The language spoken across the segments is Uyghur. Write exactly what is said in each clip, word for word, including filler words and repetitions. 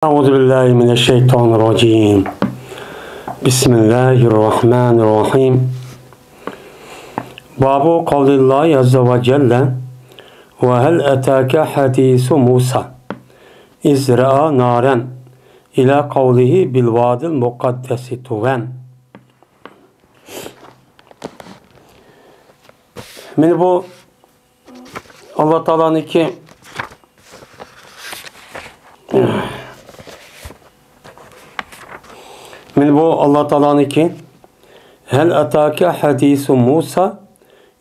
أعوذ بالله من الشيطان الرجيم. بسم الله الرحمن الرحيم. باب قول الله عز وجل: وهل أتاك حديث موسى إذ رأى نارا، إلى قوله: بالواد المقدس طوى. مانا بۇ ئاللا تائالانىڭكى، مانا بۇ ئاللا تائالانىڭكى «ھەل ئەتاكە ھەدىسۇ مۇسا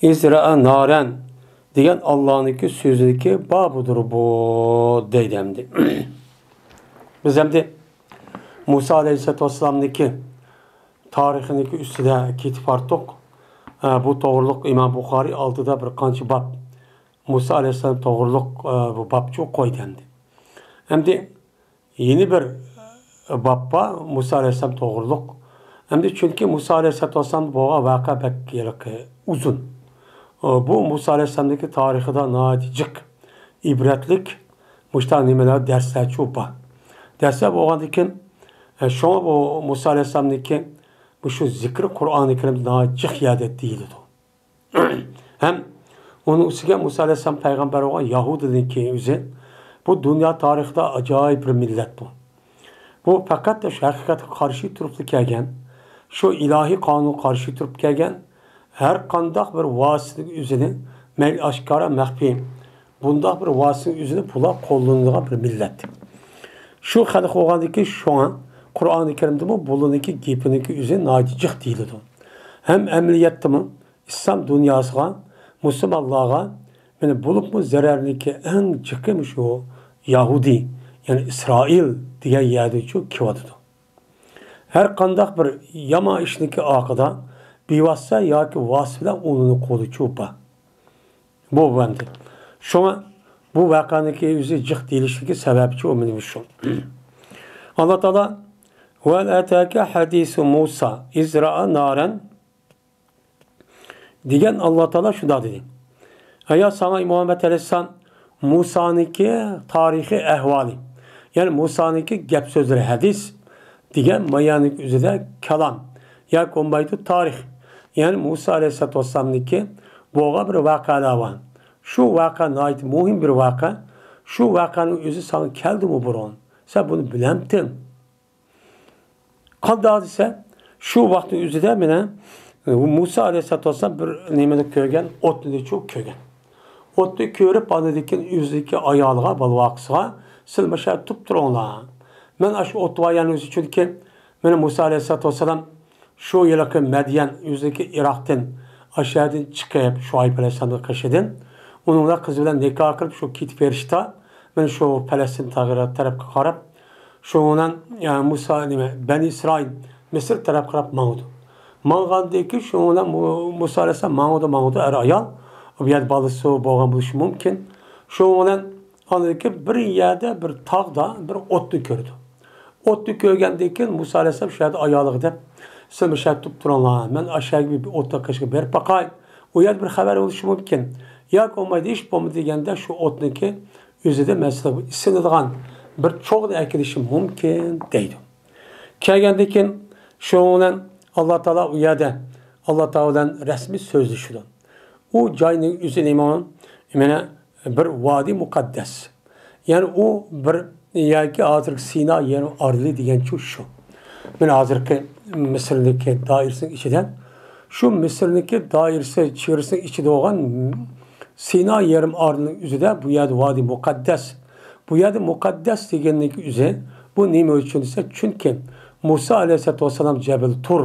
ئىز رەئا نارەن» دېگەن ئاللانىڭكى سۆزىدىكى بابىدۇر بۇ، دەيدۇ ئەمدى. بىز ئەمدى مۇسا ئەلەيھىسسالاتۇ ۋەسسالامنىڭكى تارىخىنىڭكى ئۈستىدە كېتىپ بارتۇق. ئە، بۇ توغرۇلۇق ئىمام بۇخارىي ئالدىدا بىر قانچە باب، مۇسا ئەلەيھىسسالام توغرۇلۇق، ئە، بۇ بابچۇ قويدى ئەمدى. ئەمدى يەنە بىر، ئە، باب بار، مۇسا ئەلەيھىسسالام توغرۇلۇق. ئەمدى چۈنكى مۇسا ئەلەيھىسسالاتۇ ۋەسسالام بولغان ۋەقە بەك ھېلىقى ئۇزۇن. ئە، بۇ مۇسا ئەلەيھىسسالامنىڭكى تارىخىدا ناھايىتى جىق ئىبرەتلىك مۇشۇنداق نېمىلەر، دەرسلەرچۇ بار. دەرسلەر بولغاندىكىن، ئە، شۇڭا بۇ مۇسا ئەلەيھىسسالامنىڭكى مۇشۇ زىكرى قۇرئانى كەرىمدە ناھايىتى جىق يەردە دېيىلىدۇ. ھەم ئۇنىڭ ئۈستىگە مۇسا ئەلەيھىسسالام پەيغەمبەر بولغان يەھۇدىينىڭكى ئۆزى بۇ دۇنيا تارىخىدا ئاجايىپ بىر مىللەت بۇ. بۇ پەقەت شۇ ھەقىقەتكە قارشى تۇرۇپلا كەلگەن، شۇ ئىلاھىي قانۇنغا قارشى تۇرۇپ كەلگەن، ھەر قانداق بىر ۋاسىتىنىڭ ئۆزىنى مەيلى ئاشكارا، مەخپىي، بۇنداق بىر ۋاسىتىنىڭ ئۆزىنى بۇلار قوللىنىدىغان بىر مىللەت. شۇ خەلق بولغاندىكىن شۇڭا قۇرئانى كەرىمدىمۇ بۇلارنىڭكى گېپىنىڭكى ئۆزى ناھايىتى جىق دېيىلىدۇ. ھەم ئەمەلىيەتتىمۇ ئىسلام دۇنياسىغا، مۇسۇلمانلارغا، مانا، بولۇپمۇ زەرەرنىڭكى ئەڭ جىقى مۇشۇ يەھۇدىي، يەنى ئىسرائىل دېگەن يەردىنچۇ كېلىۋاتىدۇ. ھەر قانداق بىر يامان ئىشنىڭكى ئارقىدا بىۋاسىتە ياكى ۋاسىتە بىلەن ئۇنىڭ قولىچۇ بار. بۇ بەندە. شۇڭا بۇ ۋەقەنىڭكى ئۆزى جىق دېيىلىشلىكى سەۋەبچۇ مانا مۇشۇ. ئاللا تائالا: «ۋەل ئەتاكە ھەدىسۇ مۇسا ئىز رەئا نارەن» دېگەن ئاللا تائالا شۇنداق دېدى: «ئەيا ساڭا، ئەي مۇھەممەد ئەلەيھىسسالام، مۇسانىڭكى تارىخىي ئەھۋالى، يەنى مۇسانىڭكى گەپ سۆزلىرى ھەدىس دېگەن مايانىڭ ئۆزىدە كالام ياكى بولمايدۇ تارىخ، يەنى مۇسا ئەلەيھىسسالاتۇ ۋەسسالامنىڭكى بولغان بىر ۋەقەلەر بار. شۇ ۋەقە ناھايىتى مۇھىم بىر ۋەقە. شۇ ۋەقەنىڭ ئۆزى ساڭا كەلدىمۇ بۇرۇن؟ سەن بۇنى بىلەمتىڭ؟» قانداق دېسە، شۇ ۋاقىتنىڭ ئۆزىدە مانا، ئە، مۇسا ئەلەيھىسسالاتۇ ۋەسسالام بىر نېمىنى كۆرگەن، ئوتنى چۇ كۆرگەن. ئوتنى كۆرۈپ، ئاندىن كېيىن ئۆزىدىكى ئايالىغا، بالىۋاقىسىغا، «سىلەر مۇشۇ يەردە تۇرۇپ تۇرۇڭلار. مەن ئاشۇ ئوت بار يەرنى ئۆزى، چۈنكى مانا مۇسا ئەلەيھىسسالاتۇ ۋەسسالام شۇ ھېلىقى مەديەن، ئۆزىدىكى ئىراقتىن، ئاشۇ يەردىن چىقىپ، شۇئەيب ئەلەيھىسسالامنىڭ قېشىدىن، ئۇنىڭ بىلەن، قىزى بىلەن نىكاھ قىلىپ، شۇ كېتىپ بېرىشتا، مانا شۇ پەلەستىن تەرەپكە قاراپ، شۇنىڭ بىلەن، يا، مۇسا، نېمە، بەنى ئىسرائىل مىسىر تەرەپ قاراپ ماڭىدۇ. ماڭغاندىن كېيىن شۇنىڭ بىلەن مۇ-، مۇسا ئەلەيھىسسالام ماڭىدۇ، ماڭىدۇ، ئەر ئايال. بۇ يەردە بالىسى بولغان بولۇشى مۇمكىن. شۇنىڭ بىلەن ئاندىن كېيىن بىر يەردە، بىر تاغدا بىر ئوتنى كۆرىدۇ. ئوتنى كۆرگەندىن كېيىن مۇسا ئەلەيھىسسالام شۇ يەردە ئايالىغا دەپ، «سىلەر مۇشۇ يەردە تۇرۇپ تۇرۇڭلار، مەن ئاشۇ يەرگە بىر ئوتنىڭ قېشىغا بېرىپ باقاي. ئۇ يەردە بىر خەۋەر بولۇشى مۇمكىن. ياكى بولمايدۇ، ھېچ بولمىدى دېگەندە شۇ ئوتنىڭكى ئۆزىدە مەن سىلەرگە ئىسسىنىدىغان بىر چوغنى ئەكېلىشىم مۇمكىن» دەيدۇ. كەلگەندىن كېيىن شۇنىڭ بىلەن ئاللا تائالا ئۇ يەردە ئاللا تائالا بىلەن رەسمىي سۆزلىشىدۇ. ئۇ جاينىڭ ئۆزى نېمە؟ مانا بىر ۋادى مۇقەددەس. يەنى ئۇ بىر ياكى ھازىرقى سىنا يېرىم ئارىلى دېگەنچۇ شۇ. مانا ھازىرقى مىسىرنىڭكى دائىرىسىنىڭ ئىچىدە، شۇ مىسىرنىڭكى دائىرىسى، چېگرىسىنىڭ ئىچىدە بولغان سىنا يېرىم ئارىلىنىڭ ئۆزىدە بۇ يەردە ۋادى مۇقەددەس. بۇ يەردە مۇقەددەس دېگەننىڭكى ئۆزى، بۇ نېمە ئۈچۈن دېسە، چۈنكى مۇسا ئەلەيھىسسالاتۇ ۋەسسالام جەبىل تۇر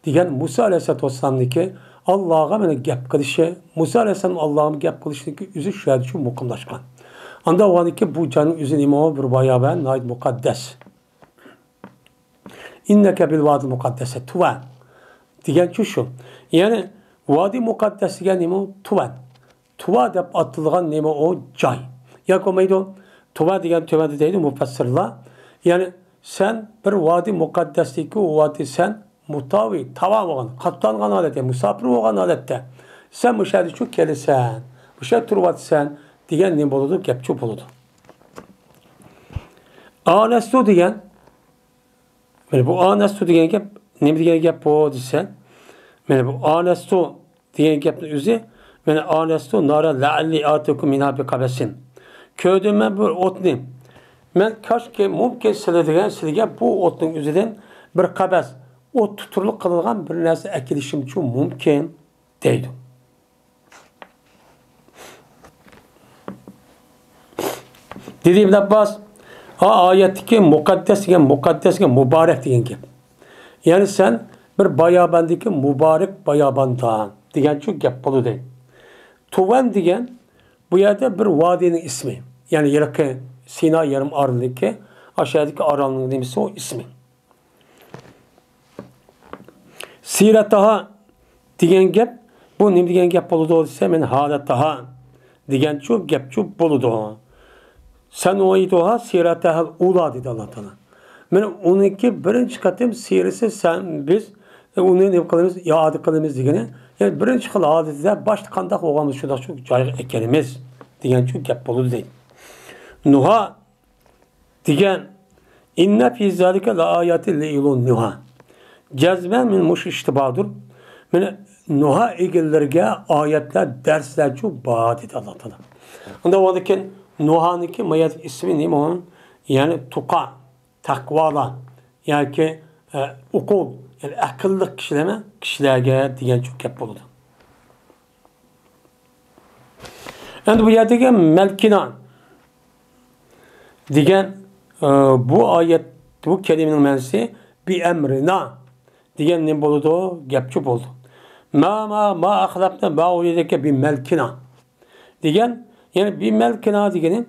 دېگەن مۇسا ئەلەيھىسسالاتۇ ۋەسسالامنىڭكى ئاللاغا مانا گەپ قىلىشى، مۇسا ئەلەيھىسسالام ئاللاغا گەپ قىلىشنىڭكى ئۆزى شۇ يەردە شۇ مۇقىملاشقان. ئانداق بولغاندىكىن بۇ جاينىڭ ئۆزى نېمە؟ بىر بايابان ناھايىتى مۇقەددەس. «ئىننەكە بىل ۋادىل مۇقەددەسە تۇۋا» دېگەنچۇ شۇ. يەنى ۋادى مۇقەددەس دېگەن نېمە؟ تۇۋا. تۇۋا دەپ ئاتىلىدىغان نېمە ئۇ؟ جاي. ياكى بولمايدۇ، تۇۋا دېگەن تۆۋەندە دەيدۇ مۇپەسسىرلار. يەنى سەن بىر ۋادى مۇقەددەستىكى ئۇ ۋادى سەن مۇتاۋى، تاۋا بولغان، قاتلانغان ھالەتتە، مۇساپىر بولغان ھالەتتە سەن مۇشۇ يەردە شۇ كېلىسەن، مۇشۇ يەردە تۇرۇۋاتىسەن دېگەن نېمە بولىدۇ؟ گەپچۇ بولىدۇ. ئالەستۇ دېگەن، مانا بۇ ئالەستۇ دېگەن گەپ، نېمە دېگەن گەپ بۇ دېسە، مانا بۇ ئالەستۇ دېگەن گەپنىڭ ئۆزى، مانا ئالەستۇ نارا لەئەللى ئاتىكۇم مىنھا بىقەبەسىن. كۆردۈم مەن بىر ئوتنى. مەن كاشكى مۇمكىن سىلەر دېگەن، سىلەرگە بۇ ئوتنىڭ ئۆزىدىن بىر قەبەس، ئوت تۇتۇرلۇق قىلىدىغان بىر نەرسە ئەكېلىشىمچۇ مۇمكىن دەيدۇ. دېدى ئىبن ئابباس، ئا، ئايەتتىكى مۇقەددەس دېگەن، مۇقەددەس دېگەن مۇبارەك دېگەن گەپ. يەنى سەن بىر باياباندىكى مۇبارەك باياباندا دېگەنچۇ گەپ بولىدۇ. تۇۋەن دېگەن بۇ يەردە بىر ۋادىنىڭ ئىسمى. يەنى ھېلىقى سىنا يېرىم ئارىلىدىكى ئاشۇ يەردىكى ئارالنىڭ نېمىسى، ئۇ ئىسمى. سىرەتەھا دېگەن گەپ، بۇ نېمە دېگەن گەپ بولىدۇ دېسە، مەن ھالەتەھا دېگەنچۇ گەپچۇ بولىدۇ. سەنۇئىدۇھا سىرەتەھەل ئۇلا دېدى ئاللا تائالا. مانا ئۇنىڭكى بىرىنچى قېتىم سىرىسى سەن، بىز ئۇنى نېمە قىلىمىز، ئىئادە قىلىمىز دېگىنى، يەنى بىرىنچى خىل ھالىتىدە باشتا قانداق بولغان بولسا شۇنداق شۇ جايغا ئەكېلىمىز دېگەنچۇ گەپ بولىدۇ دەيدۇ. نۇھا دېگەن، ئىننە فى زالىكە لائاياتى لىئۇلۇن نۇھا. جەزمەن مېنىڭ مۇشۇ ئىشتا باردۇر. مانا نۇھا ئىگىلىرىگە ئايەتلەر، دەرسلەرچۇ بار دېدى ئاللا تائالا. ئۇنداق بولغاندىكىن نۇھانىڭكى مايەتلىك ئىسمى نېمە ئۇنىڭ؟ يەنى تۇقا، تەقۋالار ياكى، ئە، ئۇقۇل، يەنى ئەقىللىق كىشىلەرمۇ، كىشىلەرگە دېگەنچۇ گەپ بولىدۇ. ئەمدى بۇ يەردىكى مەلكىنا دېگەن، ئە، بۇ ئايەت، بۇ كەلىمىنىڭ مەنىسى بىئەمرىنا دېگەن نېمە بولىدۇ؟ گەپچۇ بولىدۇ. ما، ما، ما ئەخلەفنا ما ئۇيدەكە بىمەلكىنا دېگەن، يەنى بىمەلكىنا دېگىنى،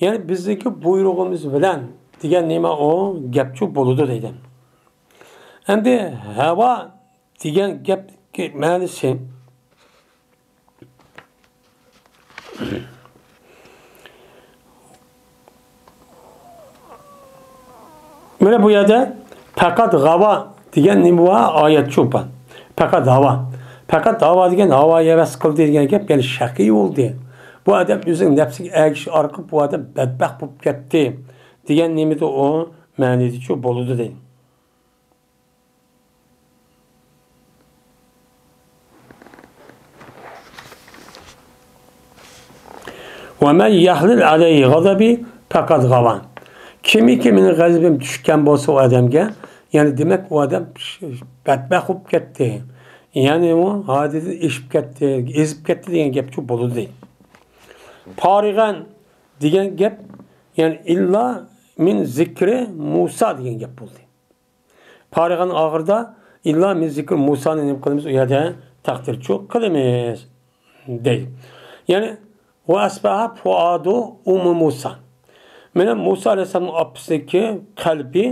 يەنى بىزنىڭكى بۇيرۇغىمىز بىلەن دېگەن نېمە ئۇ؟ گەپچۇ بولىدۇ دەيدۇ. ئەمدى ھەۋا دېگەن گەپ مەنىسى. مانا بۇ يەردە پەقەت غاۋا دېگەن نېمە بار؟ ئايەتچۇ بار. پەقەت ھاۋا. پەقەت ھاۋا دېگەن ھاۋا ھەۋەس قىلدى دېگەن گەپ، يەنى شەقىي بولدى. بۇ ئادەم ئۆزىنىڭ نەپسىگە ئەگىشىش ئارقىلىق بۇ ئادەم بەتبەخت بولۇپ كەتتى دېگەن نېمىدۇ ئۇ؟ مەنىدىچۇ بولىدۇ دەيدۇ. ۋە مەن يەھلىل ئەلەيھى غەزەبى پەقەد غاۋا. كىمكى مېنىڭ غەزىپىم چۈشكەن بولسا ئۇ ئادەمگە، يەنى دېمەك، ئۇ ئادەم بەتبەخت بولۇپ كەتتى. يەنى ئۇ ھادىدىن ئېشىپ كەتتى، ئېزىپ كەتتى دېگەن گەپچۇ بولىدۇ دەيدۇ. پارىغەن دېگەن گەپ، يەنى ئىللا مىن زىكرى مۇسا دېگەن گەپ بولدى. پارىغان ئاخىرىدا ئىللا مىن زىكرى مۇسانى نېمە قىلىمىز؟ ئۇ يەردە تەقدىرچۇ قىلىمىز دەيدۇ. يەنى، ۋە ئەسبەھە فۇئادۇ ئۇممۇ مۇسا. مانا مۇسا ئەلەيھىسسالامنىڭ ئاپىسىنىڭكى قەلبى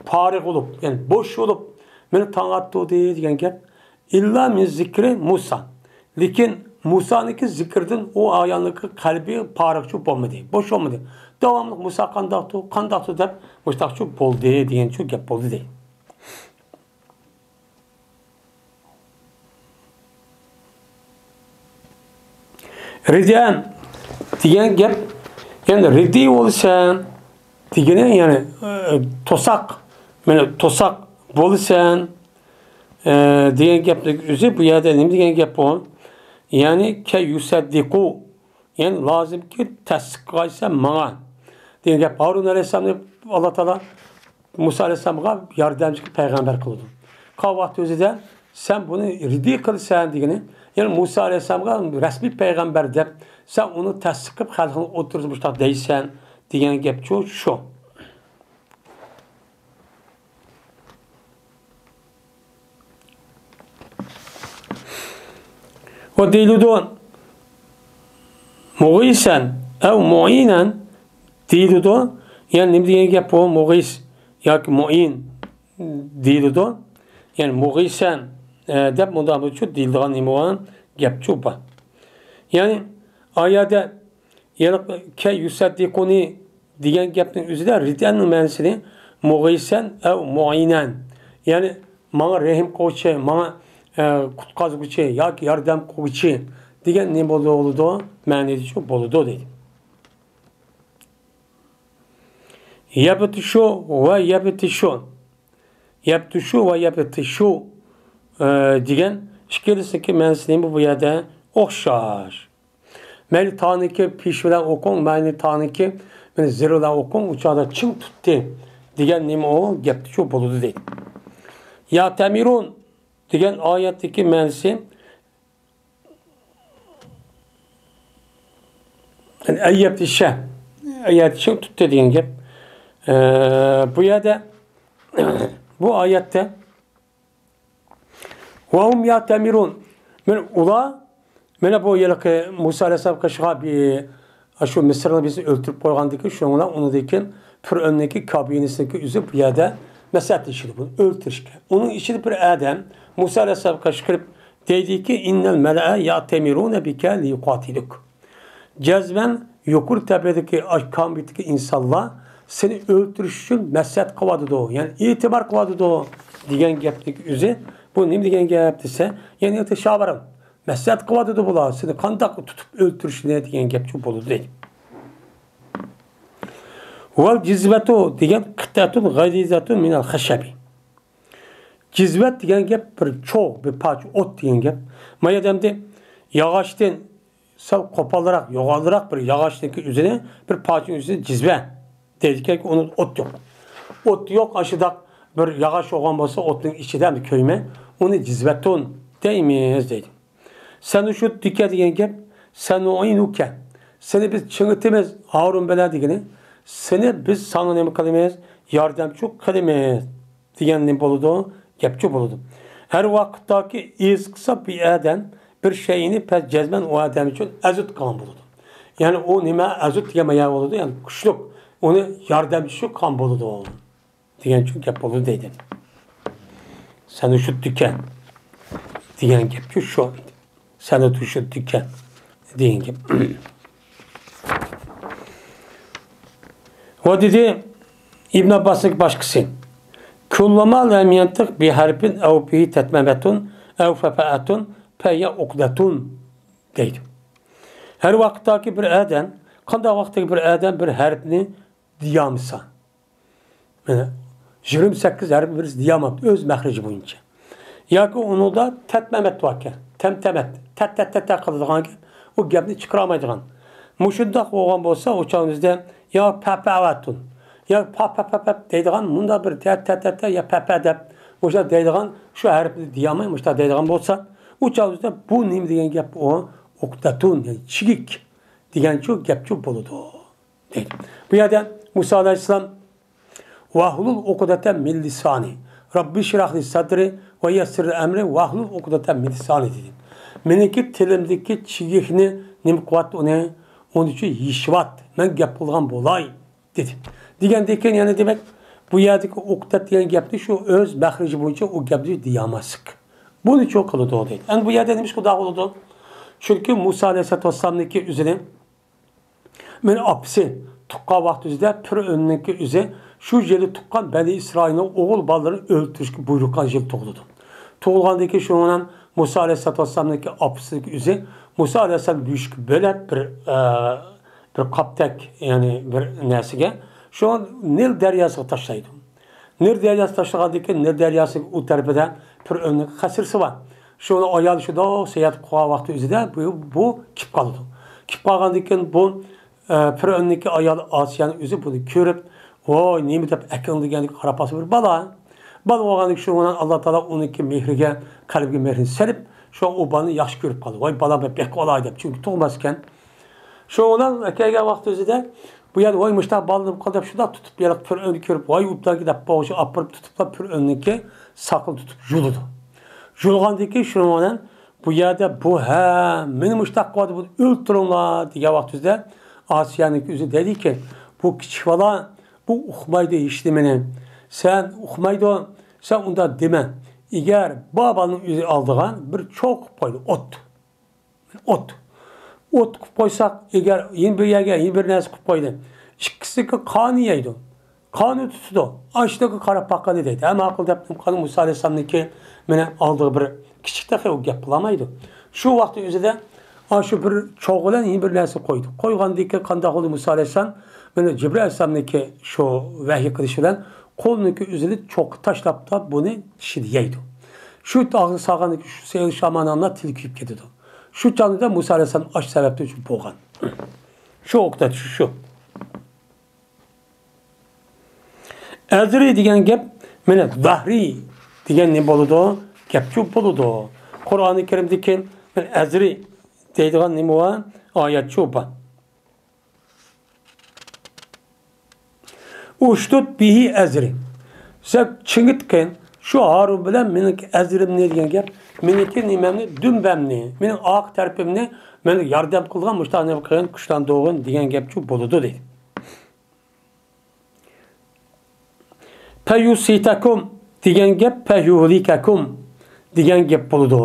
پارىغ بولۇپ، يەنى بوش بولۇپ، مانا تاڭ ئاتتۇردى دېگەن گەپ. ئىللا مىن زىكرى مۇسا. لېكىن مۇسانىڭكى زىكىردىن ئۇ ئايالنىڭكى قەلبى پارىغچۇ بولمىدى، بوش بولمىدى. داۋاملىق مۇسا قانداقتۇ، قانداقتۇ دەپ مۇشتاقچۇ بولدى دېگەنچۇ گەپ بولدى دەيدۇ. رىدەن دېگەن گەپ، يەنى رىدى بولىسەن دېگىنى، يەنى، ئە، توساق، مانا توساق بولىسەن، ئە، دېگەن گەپنىڭ ئۆزى بۇ يەردە نېمە دېگەن گەپ بۇ؟ يەنى كە يۇسەددىقۇ، يەنى لازىمكى تەستىق قىلغايسەن ماڭا دېگەن گەپ. ھارۇن ئەلەيھىسسالامنى ئاللا تائالا مۇسا ئەلەيھىسسالامغا ياردەمچى پەيغەمبەر قىلىدۇ. قالغان ۋاقىت ئۆزىدە سەن بۇنى رىدى قىلىسەن دېگىنى، يەنى مۇسا ئەلەيھىسسالامغا رەسمىي پەيغەمبەر دەپ، سەن ئۇنى تەستىق قىلىپ خەلقنىڭ ئوتتۇرىسىدا مۇشۇنداق دەيسەن دېگەن گەپچۇ شۇ. ۋە دېيىلىدۇ، مۇغىسەن ئەۋ مۇئىنەن دېيىلىدۇ. يەنى نېمە دېگەن گەپ بۇ؟ مۇغىس ياكى مۇئىن دېيىلىدۇ. يەنى مۇغىسەن، ئە، دەپ مۇنداق بىر دېيىلىدىغان نېمە بار؟ گەپچۇ بار. يەنى ئايەدە يەنى كە يۇسەددىقۇنى دېگەن گەپنىڭ ئۆزىدە رىدەننىڭ مەنىسىنى مۇغىسەن ئەۋ مۇئىنەن، يەنى ماڭا رەھىم قىلغۇچى، ماڭا، ئە، قۇتقازغۇچى ياكى ياردەم قىلغۇچى دېگەن نېمە بولىدۇ؟ مەنىدىچۇ بولىدۇ دەيدۇ. يەبتىشۇ ۋە يەبتىشۇ. يەبتىشۇ ۋە يەبتىشۇ، ئە، دېگەن ئىككىلىسىنىڭكى مەنىسى نېمە بۇ يەردە؟ ئوخشاش. مەيلى تانىكى پېشى بىلەن ئوقۇڭ، مەيلى تانىكى مەيلى زېرى بىلەن ئوقۇڭ، ئۇ چاغدا چىڭ تۇتتى دېگەن نېمە ئۇ؟ گەپتىچۇ بولىدۇ دەيدۇ. يا تەمىرۇن دېگەن ئايەتتىكى مەنىسى، يەنى ئەييەبتىشە، ئەييەبتىشە تۇتتى دېگەن گەپ. ئە، بۇ يەردە، بۇ ئايەتتە، ۋەھۇم يەتەمىرۇن. مانا ئۇلار، مانا بۇ ھېلىقى مۇسا ئەلەيھىسسالام قېشىغا بىر، شۇ مىسىرنى بىز ئۆلتۈرۈپ قويغاندىكىن، شۇنىڭ بىلەن ئۇنىڭدىكى پىرئۆننىڭكى كابىنىسىنىڭكى ئۆزى بۇ يەردە مەسلىھەتلىشىدۇ بۇنى ئۆلتۈرۈشكە. ئۇنىڭ ئىچىدە بىر ئادەم مۇسا ئەلەيھىسسالامغا قېشىپ كىرىپ دەيدىكى، ئىننەل مەلەئە يەتەمىرۇنە بىكە لىيۇقاتىلۇك. جەزمەن يۇقىرى تەبىقىدىكى ئاش-، كامىتتىكى ئىنسانلار سېنى ئۆلتۈرۈش ئۈچۈن مەسلىھەت قىلىۋاتىدۇ، يەنى ئېتىبار قىلىۋاتىدۇ دېگەن گەپنىڭ ئۆزى، بۇ نېمە دېگەن گەپ دېسە، يەنى ئېتىشابىرىم، مەسلىھەت قىلىۋاتىدۇ بۇلار، سېنى قانداق تۇتۇپ ئۆلتۈرۈشنى دېگەن گەپچۇ بولىدۇ دەيدۇ. ۋەل جىزۋەتۇ دېگەن قىتئەتۇن غەلىزەتۇن مىنەل خەشەبى. جىزۋەت دېگەن گەپ بىر چوغ، بىر پارچە ئوت دېگەن گەپ. ما يەردە ئەمدى ياغاچتىن سەل قوپالراق، يوغانراق بىر ياغاچنىڭكى ئۆزىنى، بىر پارچىنىڭ ئۆزىنى جىزۋە دەيدىكەنكى، ئۇنىڭ ئوت يوق. ئوت يوق، ئاشۇنداق بىر ياغاچ بولغان بولسا، ئوتنىڭ ئىچىدە ئەمدى كۆيمەي، ئۇنى جىزۋەتۇن دەيمىز دەيدۇ. سەنۇشۇددىكە دېگەن گەپ، سەنۇئىنۇكە. سېنى بىز چىڭىتىمىز، ھارۇن بىلەن دېگىنى، سېنى بىز ساڭا نېمە قىلىمىز؟ ياردەمچى قىلىمىز دېگەن نېمە بولىدۇ؟ گەپچۇ بولىدۇ. ھەر ۋاقىتتاكى ئىز قىلسا بىر ئادەم بىر شەيئىنى پەس جەزمەن ئۇ ئادەم ئۈچۈن ئەزۇت قىلغان بولىدۇ. يەنى ئۇ نېمە ئەزۇت دېگەن مەنە بولىدۇ، يەنى كۈچلۈك، ئۇنى ياردەمچى قىلغان بولىدۇ. دېگەنچۇ گەپ بولىدۇ دەيدۇ. سەنۇشۇددىكە دېگەن گەپچۇ شۇ. سەنۇشۇددىكە دېگەن گەپ. ۋە دېدى ئىبن ئابباسنىڭ باشقىسى، كۇللۇما لەم يەنتىق بىھەرپىن ئەۋ بىھى تەتمەمەتۇن ئەۋ فەپەئەتۇن فەھىيە ئۇقدەتۇن دەيدۇ. ھەر ۋاقىتتاكى بىر ئادەم، قانداق ۋاقىتتىكى بىر ئادەم بىر ھەرپنى دېيالمىسا، مانا، يىگىرمە سەككىز ھەرپنى بىرسى دېيالماپتۇ ئۆز مەخرىجى بويىچە. ياكى ئۇنىڭدا تەتمەمەت باركەن، تەمتەمەت، تەت، تەت، تەت، تەت قىلىدىغان گەپ، ئۇ گەپنى چىقىرالمايدىغان. مۇشۇنداق بولغان بولسا، ئۇ چاغدا يا پەپەۋەتۇن، يا پا، پە، پە، پە دەيدىغان، مۇنداق بىر تەت، تەت، تەت، تەت، يا پەپە دەپ، مۇشۇنداق دەيدىغان، شۇ ھەرپنى دېيالماي، مۇشۇنداق دەيدىغان بولسا، ئۇ چاغدا بۇ نېمە دېگەن گەپ ئۇ؟ ئۇقدەتۇن، يەنى چىگىك دېگەنچۇ گەپچۇ بولىدۇ. دەيدۇ. بۇ يەردە مۇسا ئەلەيھىسسالام، ۋەھلۇل ئۇقدەتە مىن لىسانى، رەببى شرەھلى سەدرى ۋە يەسسىرلى ئەمرى ۋەھلۇل ئۇقدەتە مىن لىسانى دېدى. مېنىڭكى تىلىمدىكى چىگىكنى نېمە قىلىۋەت ئۇنى، ئۇنى شۇ يېشىۋەت، مەن گەپ قىلىدىغان بولاي دېدى. دېگەندىن كېيىن يەنە دېمەك، بۇ يەردىكى ئۇقدەت دېگەن گەپنى شۇ ئۆز مەخرىجى بويىچە ئۇ گەپنى دېيەلمەسلىك. بۇنى چوڭ قىلىدۇ دەيدۇ. ئەمدى بۇ يەردە نېمە ئىش قىلىدىغان بولىدۇ؟ چۈنكى مۇسا ئەلەيھىسسالاتۇ ۋەسسالامنىڭكى ئۆزىنى مېنى ئاپىسى تۇغقان ۋاقتى ئۆزىدە پىرئۆننىڭكى ئۆزى شۇ يىلى تۇغقان بەنى ئىسرائىلنىڭ ئوغۇل بالىلىرىنى ئۆلتۈرۈشكە بۇيرۇققان يىل تۇغۇلىدۇ. تۇغۇلغاندىن كېيىن شۇنىڭ بىلەن مۇسا ئەلەيھىسسالاتۇ ۋەسسالامنىڭكى ئاپىسىنىڭكى ئۆزى مۇسا ئەلەيھىسسالامنى بۆشۈككە بۆلەپ بىر، ئە، بىر قاپتەك، يەنى بىر نەرسىگە، شۇ نىل دەرياسىغا تاشلايدۇ. نىل دەرياسىغا تاشلىغاندىن كېيىن نىل دەرياسىنىڭ ئۇ تەرىپىدە پىرئۆننىڭ قەسرىسى بار. شۇنى ئايالى شۇنداق ساياھەت قىلغان ۋاقتى ئۆزىدە بۇ، بۇ كېلىپ قالىدۇ. كېلىپ قالغاندىن كېيىن بۇ، ئە، پىرئۆننىڭكى ئايالى ئاسىيەنىڭ ئۆزى بۇنى كۆرۈپ، ۋاي، نېمە دەپ ئەكىڭ دېگەندىكىن قاراپ باقسا بىر بالا. بالا بولغاندىكىن شۇنىڭ بىلەن ئاللا تائالا ئۇنىڭكى مېھرىگە، قەلبىگە مېھرىنى سېلىپ، شۇ ئۇ بالىنى ياخشى كۆرۈپ قالدى. ۋاي، بالام، بېقىپ ئالاي دەپ، چۈنكى تۇغماس ئىكەن. شۇنىڭ بىلەن كەلگەن ۋاقتى ئۆزىدە بۇ يەردە، ۋاي، مۇشۇنداق بالىنى قىل دەپ شۇنداق تۇتۇپ، يەنە پىرئۆننى كۆرۈپ، ۋاي، ئوبدانكى دەپ بوغۇشى ئاپىرىپ تۇتۇپلا پىرئۆننىڭكى ساقىلى تۇتۇپ يۇلىدۇ. يۇلغاندىن كېيىن شۇنىڭ بىلەن بۇ يەردە بۇ، ھە، مېنى مۇشۇنداق قىلىۋاتىدۇ، بۇنى ئۆلتۈرۈڭلار دېگەن ۋاقتى ئۆزىدە ئاسىيەنىڭكى ئۆزى دەيدىكى، بۇ كىچىك بالا، بۇ ئۇقمايدۇ ھېچنېمىنى. سەن ئۇقمايدۇ، سەن ئۇنداق دېمە. ئەگەر بۇ بالىنىڭ ئۆزى ئالىدىغان بىر چوغ قىلىپ قويدى، ئوت. ئوت. ئوت قىلىپ قويساق، ئەگەر يەنە بىر يەرگە يەنە بىر نەرسە قىلىپ قويدى. ئىككىسىنىڭكى قانى يەيدۇ. قانى تۇتىدۇ. ئاشۇنىڭغا قاراپ باققىنى دەيدۇ. ھەم ماقۇل دەپ نېمە قىلدى؟ مۇسا ئەلەيھىسسالامنىڭكى مانا ئالدىغا بىر كىچىك تېخى ئۇ گەپ قىلالمايدۇ. شۇ ۋاقىتنىڭ ئۆزىدە ئاشۇ بىر چوغ بىلەن يەنە بىر نەرسە قويدى. قويغاندىن كېيىن قانداق بولدى مۇسا ئەلەيھىسسالام؟ مانا جىبرىئىل ئەلەيھىسسالامنىڭكى شۇ ۋەھىي قىلىشى بىلەن قولىنىڭكى ئۆزىنى چوققا تاشلاپتا بۇنى چىشىدا يەيدۇ. شۇ ئاغزىغا سالغاندىن كېيىن شۇ سېغىنىش ئامانەتلەر تىلى كۆيۈپ كېتىدۇ. شۇ چاغدا مۇسا ئەلەيھىسسالام ئاش سەۋەبتىن شۇ بولغان. شۇ ئوقتا شۇ، شۇ. ئەزرى دېگەن گەپ، مانا زەھرى دېگەن نېمە بولىدۇ؟ گەپچۇ بولىدۇ. قۇرئانى كەرىمدىكى مانا ئەزرى دەيدىغان نېمە بار؟ ئايەتچۇ بار. ئۇشتۇت بىھى ئەزرى. سەن چىڭىتقىن شۇ ھارۇن بىلەن مېنىڭكى ئەزرىمنى دېگەن گەپ. مېنىڭكى نېمەمنى، دۈمبەمنى، مېنىڭ ئارقا تەرىپىمنى ماڭا ياردەم قىلغان، مۇشۇنداق نېمە قىلغان، كۈچلەندۈرگىن دېگەن گەپچۇ بولىدۇ دەيدۇ. پەيۇسىتەكۇم دېگەن گەپ پەيۇھلىكەكۇم دېگەن گەپ بولىدۇ.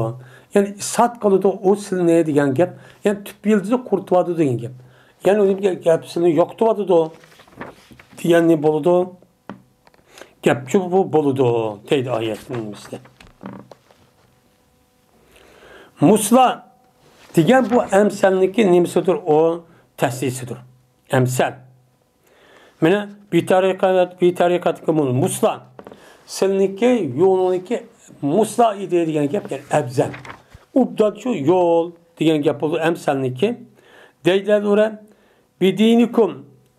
يەنى ئىسات قىلىدۇ ئۇ سىلنى دېگەن گەپ. يەنى تۈپ يىلتىزى قۇرۇتۇۋاتىدۇ دېگەن گەپ. يەنى ئۇنى دېگەن گەپ سىلنى يوقىتىۋاتىدۇ دېگەننى بولىدۇ. گەپچۇ بۇ بولىدۇ دەيدۇ ئايەتنىڭ نېمىسىدە. مۇسلا دېگەن بۇ ئەمسەلنىڭكى نېمىسىدۇر؟ ئۇ تەسلىسىدۇر. ئەمسەل. مانا، بىتەرىقەت، بىتەرىقەتكە مۇ-، مۇسلا. سىلنىڭكى يولۇڭنىڭكى مۇسلا ئىدى دېگەن گەپ، يەنى ئەۋزەل. ئۇبدان شۇ يول دېگەن گەپ بولىدۇ، ئەمسەلنىڭكى. دەيدەلۇرە، بىدىنىكۇم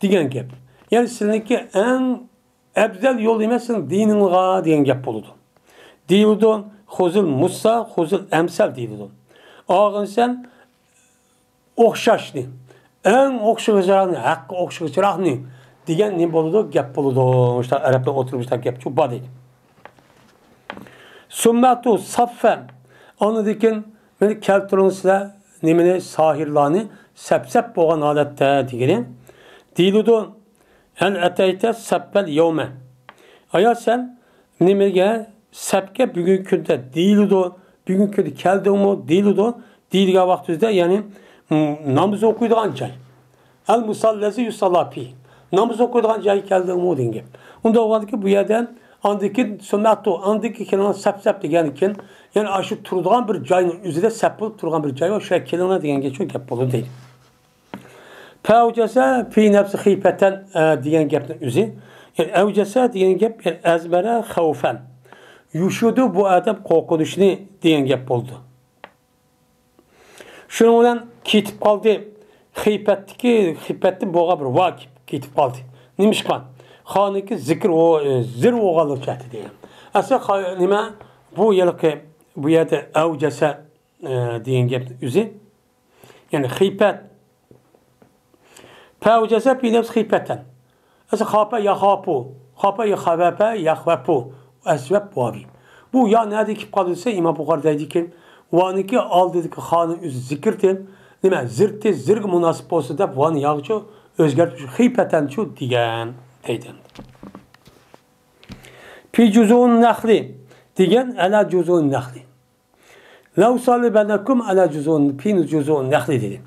دېگەن گەپ. يەنى سىلىنىڭكى ئەڭ ئەۋزەل يول ئەمەس، سىلىنىڭ دىنىڭغا دېگەن گەپ بولىدۇ. دېيىلىدۇ، خۇزۇل مۇسلا، خۇزۇل ئەمسەل دېيىلىدۇ. ئاغىنىسەن ئوخشاشنى، ئەڭ ئوخشىغۇچىراقنى، ھەققە ئوخشىغۇچىراقنى دېگەن نېمە بولىدۇ؟ گەپ بولىدۇ. مۇشۇنداق ئەرەبلەر ئوتتۇرىدا مۇشۇنداق گەپچۇ بار دەيدۇ. سۇممەتۇ ساففەن. ئاندىن كېيىن مېنى كەلتۈرۈڭ سىلەر نېمىنى؟ ساھىرلارنى سەپ-سەپ بولغان ھالەتتە دېگىنى. دېيىلىدۇ، ھەل ئەتەيتە سەپپەل يەۋمە. ئايا سەن نېمىگە سەپكە بۈگۈنكى كۈندە دېيىلىدۇ، بۈگۈنكى كۈندە كەلدىڭمۇ دېيىلىدۇ. دېيىلگەن ۋاقتىمىزدا، يەنى، م، ناماز ئوقۇيدىغان جاي. ئەل مۇسەللەزى يۇسەللا فىھ. ناماز ئوقۇيدىغان جايغا كەلدىڭمۇ دېگەن گەپ. ئۇنداق بولغاندىكىن بۇ يەردە ئاندىن كېيىن سۇننەتۇ، ئاندىن كېيىن كېلىڭلار سەپ-سەپ دېگەندىن كېيىن، يەنى ئاشۇ تۇرىدىغان بىر جاينىڭ ئۆزىدە سەپ بولۇپ تۇرغان بىر جاي بار، شۇ يەرگە كېلىڭلار دېگەن گەپ، شۇ گەپ بولىدۇ دەيدۇ. فەۋجەسە فى نەفسى خىيفەتەن، ئە، دېگەن گەپنىڭ ئۆزى. يەنى ئەۋجەسە دېگەن گەپ، يەنى ئەزمەرە خەۋفەن. يوشۇردى بۇ ئادەم قورقۇنچنى دېگەن گەپ بولىدۇ. شۇنىڭ بىلەن كېتىپ قالدى. خىيپەتتىكى، خىيپەتتىن بولغان بىر ۋاقىپ كېتىپ قالدى. نېمىشقا؟ خانىكى زىكىر ئو-، زىر بولغانلىقى جەھەتتە دېگەن. ئەسلى خا-، نېمە؟ بۇ ھېلىقى، بۇ يەردە ئەۋجەسە، ئە، دېگەن گەپنىڭ ئۆزى. يەنى خىيپەت. پەۋجەسە پى نەفسى خىيپەتەن. ئەسلى خاپە يەخاپۇ، خاپە يەخەۋەپە يەخۋەپۇ، ئەسۋەپ ۋاۋى. بۇ يا نەدىن كېلىپ قالدى دېسە، ئىمام بۇخارى دەيدىكەن، ۋانىڭكى ئالدىدىكى خانىڭ ئۆزى زىكىرتى، نېمە، زىرتى، زىرگە مۇناسىپ بولسا دەپ، ۋانى ياغىچۇ ئۆزگەرتىپ، خىيپەتەنچۇ دېگەن، دەيدۇ. پى جۇزۇن نەخلى دېگەن، ئەلا جۇزۇن نەخلى. لەۋ سالىبەنەكۇم ئەلە جۇزۇن، پى جۇزۇن نەخلى دېدى.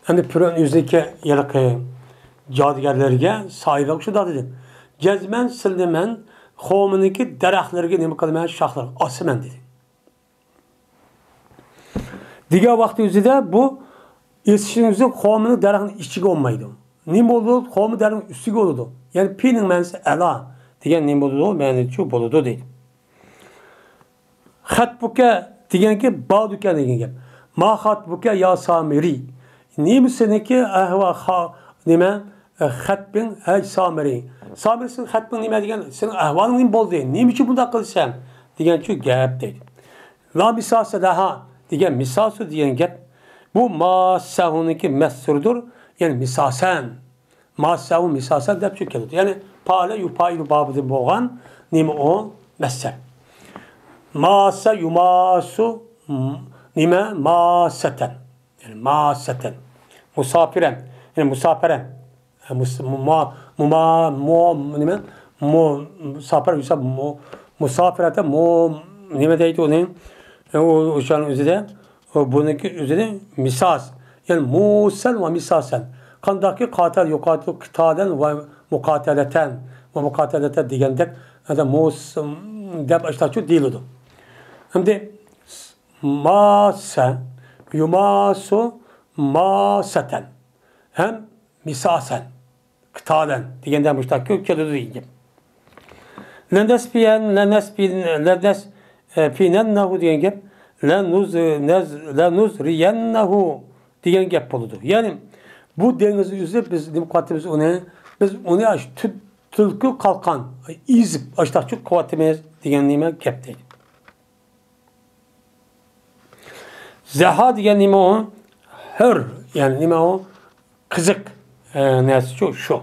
ئەمدى پىرئەۋن ئۆزىنىڭكى ھېلىقى جادۇگەرلىرىگە، ساھىبىغا شۇنداق دېدى. جەزمەن سىلىنى مەن خورمىنىڭكى دەرەخلىرىگە نېمە قىلىمەن؟ شاخلىرىغا ئاسىمەن دېدى. دېگەن ۋاقتى ئۆزىدە بۇ ئېسىشنىڭ ئۆزى خورمىنىڭ دەرەخنىڭ ئىچىگە بولمايدۇ. نېمە بولىدۇ؟ خورما دەرەخنىڭ ئۈستىگە بولىدۇ. يەنى پىنىڭ مەنىسى ئەلا دېگەن نېمە بولىدۇ؟ مەنىچۇ بولىدۇ دەيدۇ. خەتبۇكە دېگەنكى بادۇكە دېگەن گەپ. ما خەتبۇكە يا سامىرى. نېمە سېنىڭكى ئەھۋا خا-، نېمە، ئە، خەتبىڭ، ھەي سامىرى. سامىرى سېنىڭ خەتبىڭ نېمە دېگەن، سېنىڭ ئەھۋالىڭ نېمە بولدى؟ نېمە ئۈچۈن بۇنداق قىلىسەن؟ دېگەنچۇ گەپ دەيدۇ. لا مىساسە لەھا دېگەن مىساسۇ دېگەن گەپ. بۇ ماسسەھۇنىڭكى مەسسۇردۇر، يەنى مىساسەن. ماسسەھۇ مىساسەن دەپ شۇ كېلىدۇ. يەنى پائالە يۇپائىلۇ بابىدىن بولغان نېمە ئۇ؟ مەسسە. ماسسە يۇماسسۇ، م-، نېمە؟ ماسسەتەن. يەنى ماسسەتەن. مۇساپىرەن. يەنى مۇساپىرەن. مۇس-، مۇما-، مۇما-، مۇ-، نېمە؟ مۇ-، مۇساپىر، يۇسا-، مۇ-، مۇساپىرەتە، مۇ-، نېمە دەيدۇ ئۇنى؟ ئۇ، ئۇ، ئۇشۇنىڭ ئۆزىدە، ئۇ، بۇنىڭكى ئۆزىدە مىساس. يەنى مۇسەن ۋە مىساسەن. قانداقكى قاتەل يۇقاتىلۇ قىتالەن ۋە مۇقاتەلەتەن ۋە مۇقاتەلەتەن دېگەندەك، ھەدە مۇس-، دەپ ئاشتاچۇ دېيىلىدۇ. ئەمدى ماسە، يۇماسۇ، ماسەتەن. ھەم مىساسەن. قىتالەن دېگەندە مۇشۇنداق كۆپ كېلىدۇ دېگەن گەپ. لەنەسپىيەن، لەنەسپىن، لەنەس-، ئە، پىنەننەھۇ دېگەن گەپ. لەنۇز-، نەز-، لەنۇزرىيەننەھۇ دېگەن گەپ بولىدۇ. يەنى بۇ دېڭىزنى ئۈزۈپ بىز نېمە قىلىۋاتىمىز ئۇنى؟ بىز ئۇنى ئاشۇ تۈ-، تۈلكە قالقان ئېزىپ ئاشتاقچۇ قىلىۋاتىمىز دېگەن نېمە گەپ دەيدۇ. زەھا دېگەن نېمە ئۇ؟ ھۆر، يەنى نېمە ئۇ؟ قىزىق، ئە، نەرسىچۇ شۇ.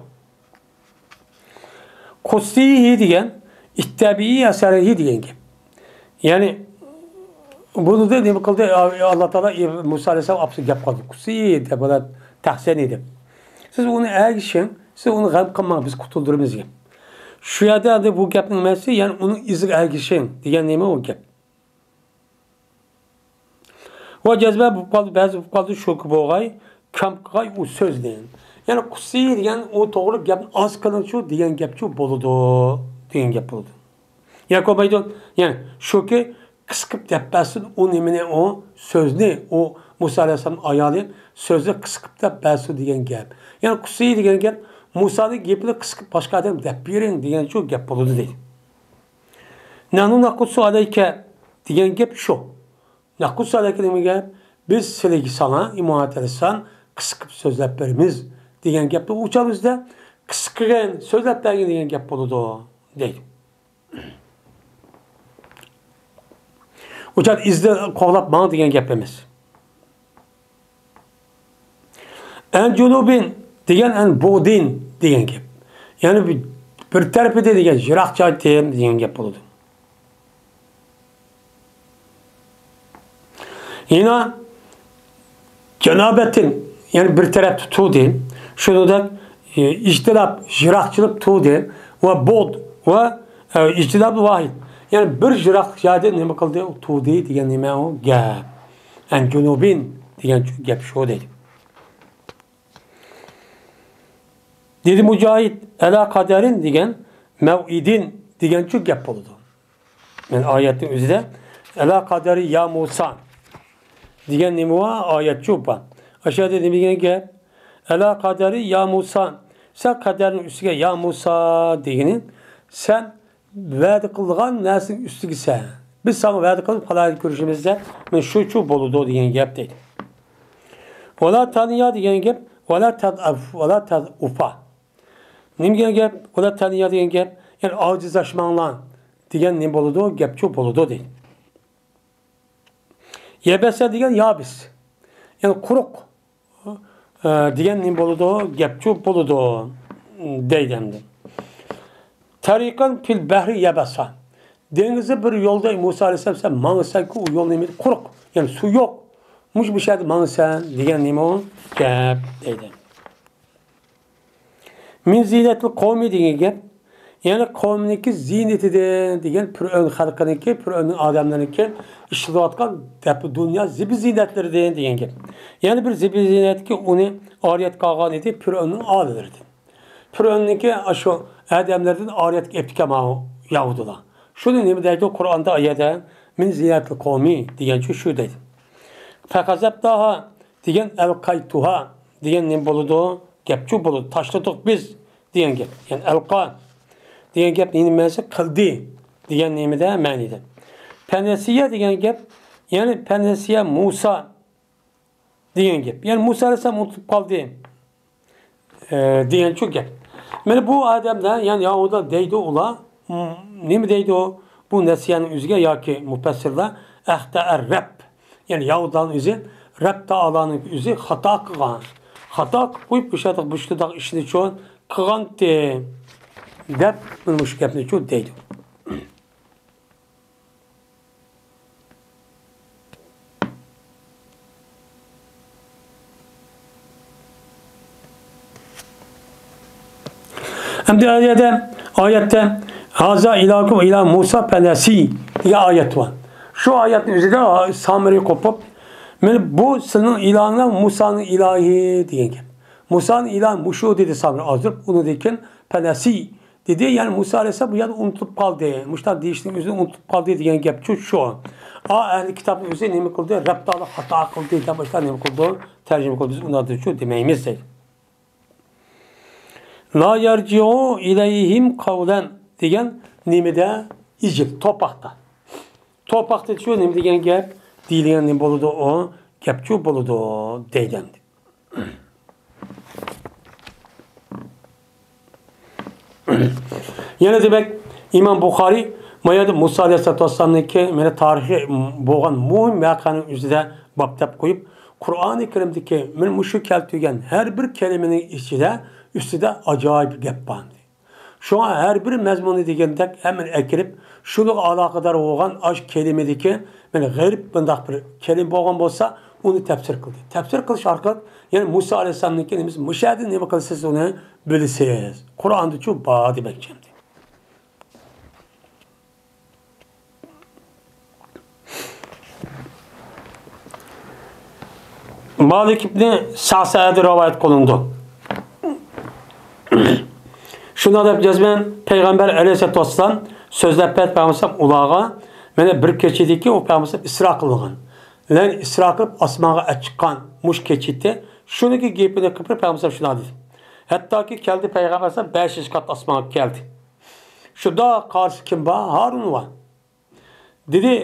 قۇسسىھى دېگەن ئىتتەبىئى ئەسەرىھى دېگەن گەپ. يەنى بۇنى نېمە قىلدى؟ ئاللا تائالا مۇسا ئەلەيھىسسالام ئاپىسىغا گەپ قىلدى. قۇسسىھى دەپ، بۇلار تەھسەنى دەپ. سىز ئۇنى ئەگىشىڭ، سىز ئۇنى غەم قىلماڭ، بىز قۇتۇلدۇرىمىز دېگەن. شۇ يەردە ئەمدى بۇ گەپنىڭ مەنىسى، يەنى ئۇنىڭ ئىزىغا ئەگىشىڭ دېگەن نېمە ئۇ گەپ؟ ۋە جەزمە بولۇپ قالدى، بەزى بولۇپ قالدى، شۇكى بولغاي، كەم قىلغاي ئۇ سۆزنى. يەنى قۇسسى دېگەن ئۇ توغرىلىق گەپنى ئاز قىلىڭچۇ دېگەن گەپچۇ بولىدۇ، دېگەن گەپ بولىدۇ. ياكى بولمايدۇ، يەنى شۇكى قىسقىپ دەپ بەرسۇن ئۇ نېمىنى، ئۇ سۆزنى، ئۇ مۇسا ئەلەيھىسسالام ئايالى سۆزنى قىسقىپ دەپ بەرسۇن دېگەن گەپ. يەنى قۇسسى دېگەن گەپ مۇسانىڭ گېپىنى قىسقىپ باشقا ئادەم دەپ بېرىڭ دېگەنچۇ گەپ بولىدۇ دەيدۇ. نەھنۇ نەقۇسسۇ ئەلەيكە دېگەن گەپ شۇ. نەقۇسسۇ ئەلەيكە دېگەن گەپ، بىز سىلىگە ساڭا، ئى مۇھەممەد ئەلەيھىسسالام، قىسقىپ سۆزلەپ بېرىمىز دېگەن گەپنى ئۇ چاغ بىزدە قىسقىغىن، سۆزلەپ بەرگىن دېگەن گەپ بولىدۇ دەيدۇ. ئۇ چاغ ئىزدىن قوغلاپ ماڭ دېگەن گەپ ئەمەس. ئەن جۇنۇبىن دېگەن ئەن بۇدىن دېگەن گەپ. يەنى بىر، بىر تەرىپىدە دېگەن يىراق جايدىن دېگەن گەپ بولىدۇ. يەنە جانابەتىن، يەنى بىر تەرەپتە تۇردى. شۇنىڭدەك، ئى، ئىجتىناب، يىراقچىلىق تۇردى. ۋە بۇد ۋە، ئە، ئىجتىناب ۋاھىد. يەنى بىر يىراق جايدا نېمە قىلدى؟ تۇردى دېگەن نېمە ئۇ گەپ. ئەن جۇنۇبىن دېگەنچۇ گەپ شۇ دەيدۇ. دېدى مۇجاھىد، ئەلا قەدەرىن دېگەن مەۋئىدىن دېگەنچۇ گەپ بولىدۇ. يەنى ئايەتنىڭ ئۆزىدە ئەلا قەدەرى يا مۇسا دېگەن نېمە بار؟ ئايەتچۇ بار. ئاشۇ يەردە نېمە دېگەن گەپ؟ ئەلا قەدەرى يا مۇسا، سەن قەدەرنىڭ ئۈستىگە يا مۇسا دېگىنى سەن ۋەدە قىلغان نەرسىنىڭ ئۈستىگە سەن. بىز ساڭا ۋەدە قىلىپ پالان كۆرۈشىمىز دەپ، مانا شۇچۇ بولىدۇ دېگەن گەپ دەيدۇ. ۋەلا تانىيا دېگەن گەپ، ۋەلا تەدئەف، ۋەلا تەدئۇفا. نېمە دېگەن گەپ؟ ۋەلا تانىيا دېگەن گەپ، يەنى ئاجىزلاشماڭلار دېگەن نېمە بولىدۇ؟ گەپچۇ بولىدۇ دەيدۇ. يەبەسە دېگەن يابىس. يەنى قۇرۇق. ئە، دېگەن نېمە بولىدۇ؟ گەپچۇ بولىدۇ. دەيدۇ ئەمدى. تەرىقەن فىل بەھرى يەبەسا. دېڭىزدا بىر يولدا مۇسا ئەلەيھىسسالام سەن ماڭىسەنكى، ئۇ يول نېمە؟ قۇرۇق. يەنى سۇ يوق. مۇشۇ، مۇشۇ يەردە ماڭىسەن دېگەن نېمە ئۇ؟ گەپ دەيدۇ. مىن زىينەتىل قومى دېگەن گەپ، يەنى قومنىڭكى زىينىتىدىن دېگەن، پىرئەۋن خەلقىنىڭكى، پىرئەۋننىڭ ئادەملىرىنىڭكى ئىشلىتىۋاتقان دەپ دۇنيا زىبۇ زىينەتلىرىدىن دېگەن گەپ. يەنى بىر زىبۇ زىينەتكە ئۇنى ئارىيەتكە ئالغان ئىدى پىرئەۋننىڭ ئالىلىرىدىن. پىرئەۋننىڭكى ئاشۇ ئادەملىرىدىن ئارىيەتكە ئېپتىكەن ماۋۇ يەھۇدىيلار. شۇنى نېمە دەيدۇ قۇرئاندا ئايەتتە؟ مىن زىينەتىل قومى دېگەنچۇ شۇ دەيدۇ. فەقەزەپتاھا دېگەن ئەلقەيتۇھا دېگەن نېمە بولىدۇ؟ گەپچۇ بولىدۇ. تاشلىدۇق بىز دېگەن گەپ. يەنى ئەلقا دېگەن گەپ نېمە مەنىسى؟ قىلدى دېگەن نېمىدە؟ مەنىدە. پەنەسىيە دېگەن گەپ، يەنى پەنەسىيە مۇسا دېگەن گەپ. يەنى مۇسا ئەلەيھىسسالام ئۇنتۇپ قالدى، ئە، دېگەنچۇ گەپ. مانا بۇ ئادەملەر، يەنى يەھۇدىيلار دەيدۇ ئۇلار، م، نېمە دەيدۇ؟ بۇ نەسىيەنىڭ ئۆزىگە ياكى مۇپەسسىرلار ئەختەئەر رەب. يەنى يەھۇدىيلارنىڭ ئۆزى رەب تائالانىڭ ئۆزى خاتا قىلغان. خاتا قىلىپ قويۇپ، مۇشۇنداق، مۇشۇنداق ئىشنىچۇ قىلغانتى دەپ، مانا مۇشۇ گەپنىچۇ دەيدۇ. ئەمدى ئايەتتە، ئايەتتە، ھازا ئىلاھۇكۇم ئىلاھۇ مۇسا پەنەسى دېگەن ئايەت بار. شۇ ئايەتنىڭ ئۆزىدە سامىرى قوپۇپ، مانا بۇ سىزنىڭ ئىلاھىڭلار مۇسانىڭ ئىلاھى دېگەن گەپ. مۇسانىڭ ئىلاھى مۇشۇ دېدى سامىرى ئازدۇرۇپ، ئۇنىڭدىن كېيىن پەنەسى دېدى، يەنى مۇسا ئەلەيھىسسالام بۇ يەردە ئۇنتۇلۇپ قالدى. مۇشۇنداق دېيىشنىڭ ئۆزىنى ئۇنتۇلۇپ قالدى دېگەن گەپچۇ شۇ. ئا، ئەھلى كىتابنىڭ ئۆزى نېمە قىلدى؟ رەب تائالا خاتا قىلدى دەپ مۇشۇنداق نېمە قىلدى؟ تەرجىمە قىلدى. بىز ئۇنداقچۇ دېمەيمىز دەيدۇ. لا يرجع إليهم قولا دېگەن نېمىدە؟ ئىجىل، تورپاقتا. تورپاقتا شۇ نېمە دېگەن گەپ؟ دېيىلگەن نېمە بولىدۇ ئۇ؟ گەپچۇ بولىدۇ دەيدۇ ئەمدى. يەنە دېمەك، ئىمام بۇخارىي ما يەردە مۇسا ئەلەيھىسسالاتۇ ۋەسسالامنىڭكى مانا تارىخىي بولغان مۇھىم ۋەقەنىڭ ئۆزىدە باب دەپ قويۇپ، قۇرئانى كەرىمدىكى مانا مۇشۇ كەلتۈرگەن ھەر بىر كەلىمىنىڭ ئىچىدە، ئۈستىدە ئاجايىپ گەپ بار. شۇڭا ھەر بىر مەزمۇنى دېگەندەك ھەممىنى ئەكىرىپ، شۇنىڭغا ئالاقىدار بولغان ئاش كەلىمىدىكى مانا غەرىب بۇنداق بىر كەلىمە بولغان بولسا، ئۇنى تەپسىر قىلدى. تەپسىر قىلىش ئارقىلىق يەنى مۇسا ئەلەيھىسسالامنىڭكى نېمىسى، مۇشۇ يەردە نېمە قىلسىز ئۇنى بىلىسىز. قۇرئاندىچۇ بار دېمەكچى ئەمدى. مالىك ئىبنى سەسەئەدە رىۋايەت قىلىنىدۇ. شۇنداق دەپ جەزمەن پەيغەمبەر ئەلەيھىسسالاتۇ ۋەسسالام سۆزلەپ بەردى پەيغەمبەر ئۇلارغا، مانا بىر كېچىدىكى ئۇ پەيغەمبەر ئىسرا قىلغان. لەن ئىسرا قىلىپ ئاسمانغا ئەچىققان مۇشۇ كېچىدە شۇنىڭكى گېپىنى قىلىپ پەيغەمبەر شۇنداق دېدى. ھەتتاكى كەلدى پەيغەمبەر بەشىنچى قات ئاسمانغا كەلدى. شۇنداق قارىسا كىم بار؟ ھارۇن بار. دېدى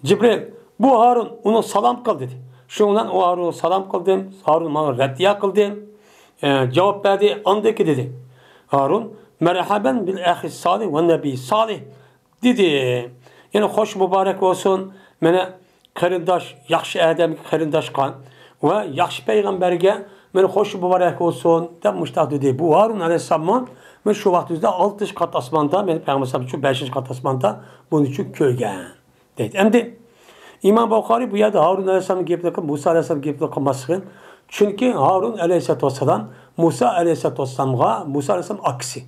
جىبرىل، بۇ ھارۇن، ئۇنى سالام قىل دېدى. شۇنىڭ بىلەن ئۇ ھارۇنغا سالام قىلدىم، ھارۇن ماڭا رەددىيە قىلدى، ئە، جاۋاب بەردى. ئاندىن كېيىن دېدى ھارۇن، مەرھەبەن بىل ئەخى سالىھ ۋە نەبىي سالىھ دېدى. يەنى خوش مۇبارەك بولسۇن، مانا قېرىنداش، ياخشى ئادەمگە، قېرىنداشقا ۋە ياخشى پەيغەمبەرگە مانا خوش مۇبارەك بولسۇن دەپ مۇشتاق دېدى. بۇ ھارۇن ئەلەيھىسسالاممۇ مانا شۇ ۋاقىت ئۆزىدە ئالتىنچى قات ئاسماندا، مانا پەيغەمبەر شۇ بەشىنچى قات ئاسماندا بۇنى شۇ كۆرگەن دەيدۇ. ئەمدى ئىمام بۇخارىي بۇ يەردە ھارۇن ئەلەيھىسسالامنىڭ گېپىنى قىلىپ، مۇسا ئەلەيھىسسالامنىڭ گېپىنى قىلماسلىقى، چۈنكى ھارۇن ئەلەيھىسسالاتۇ ۋەسسالام مۇسا ئەلەيھىسسالاتۇ ۋەسسالامغا، مۇسا ئەلەيھىسسالام ئاكىسى.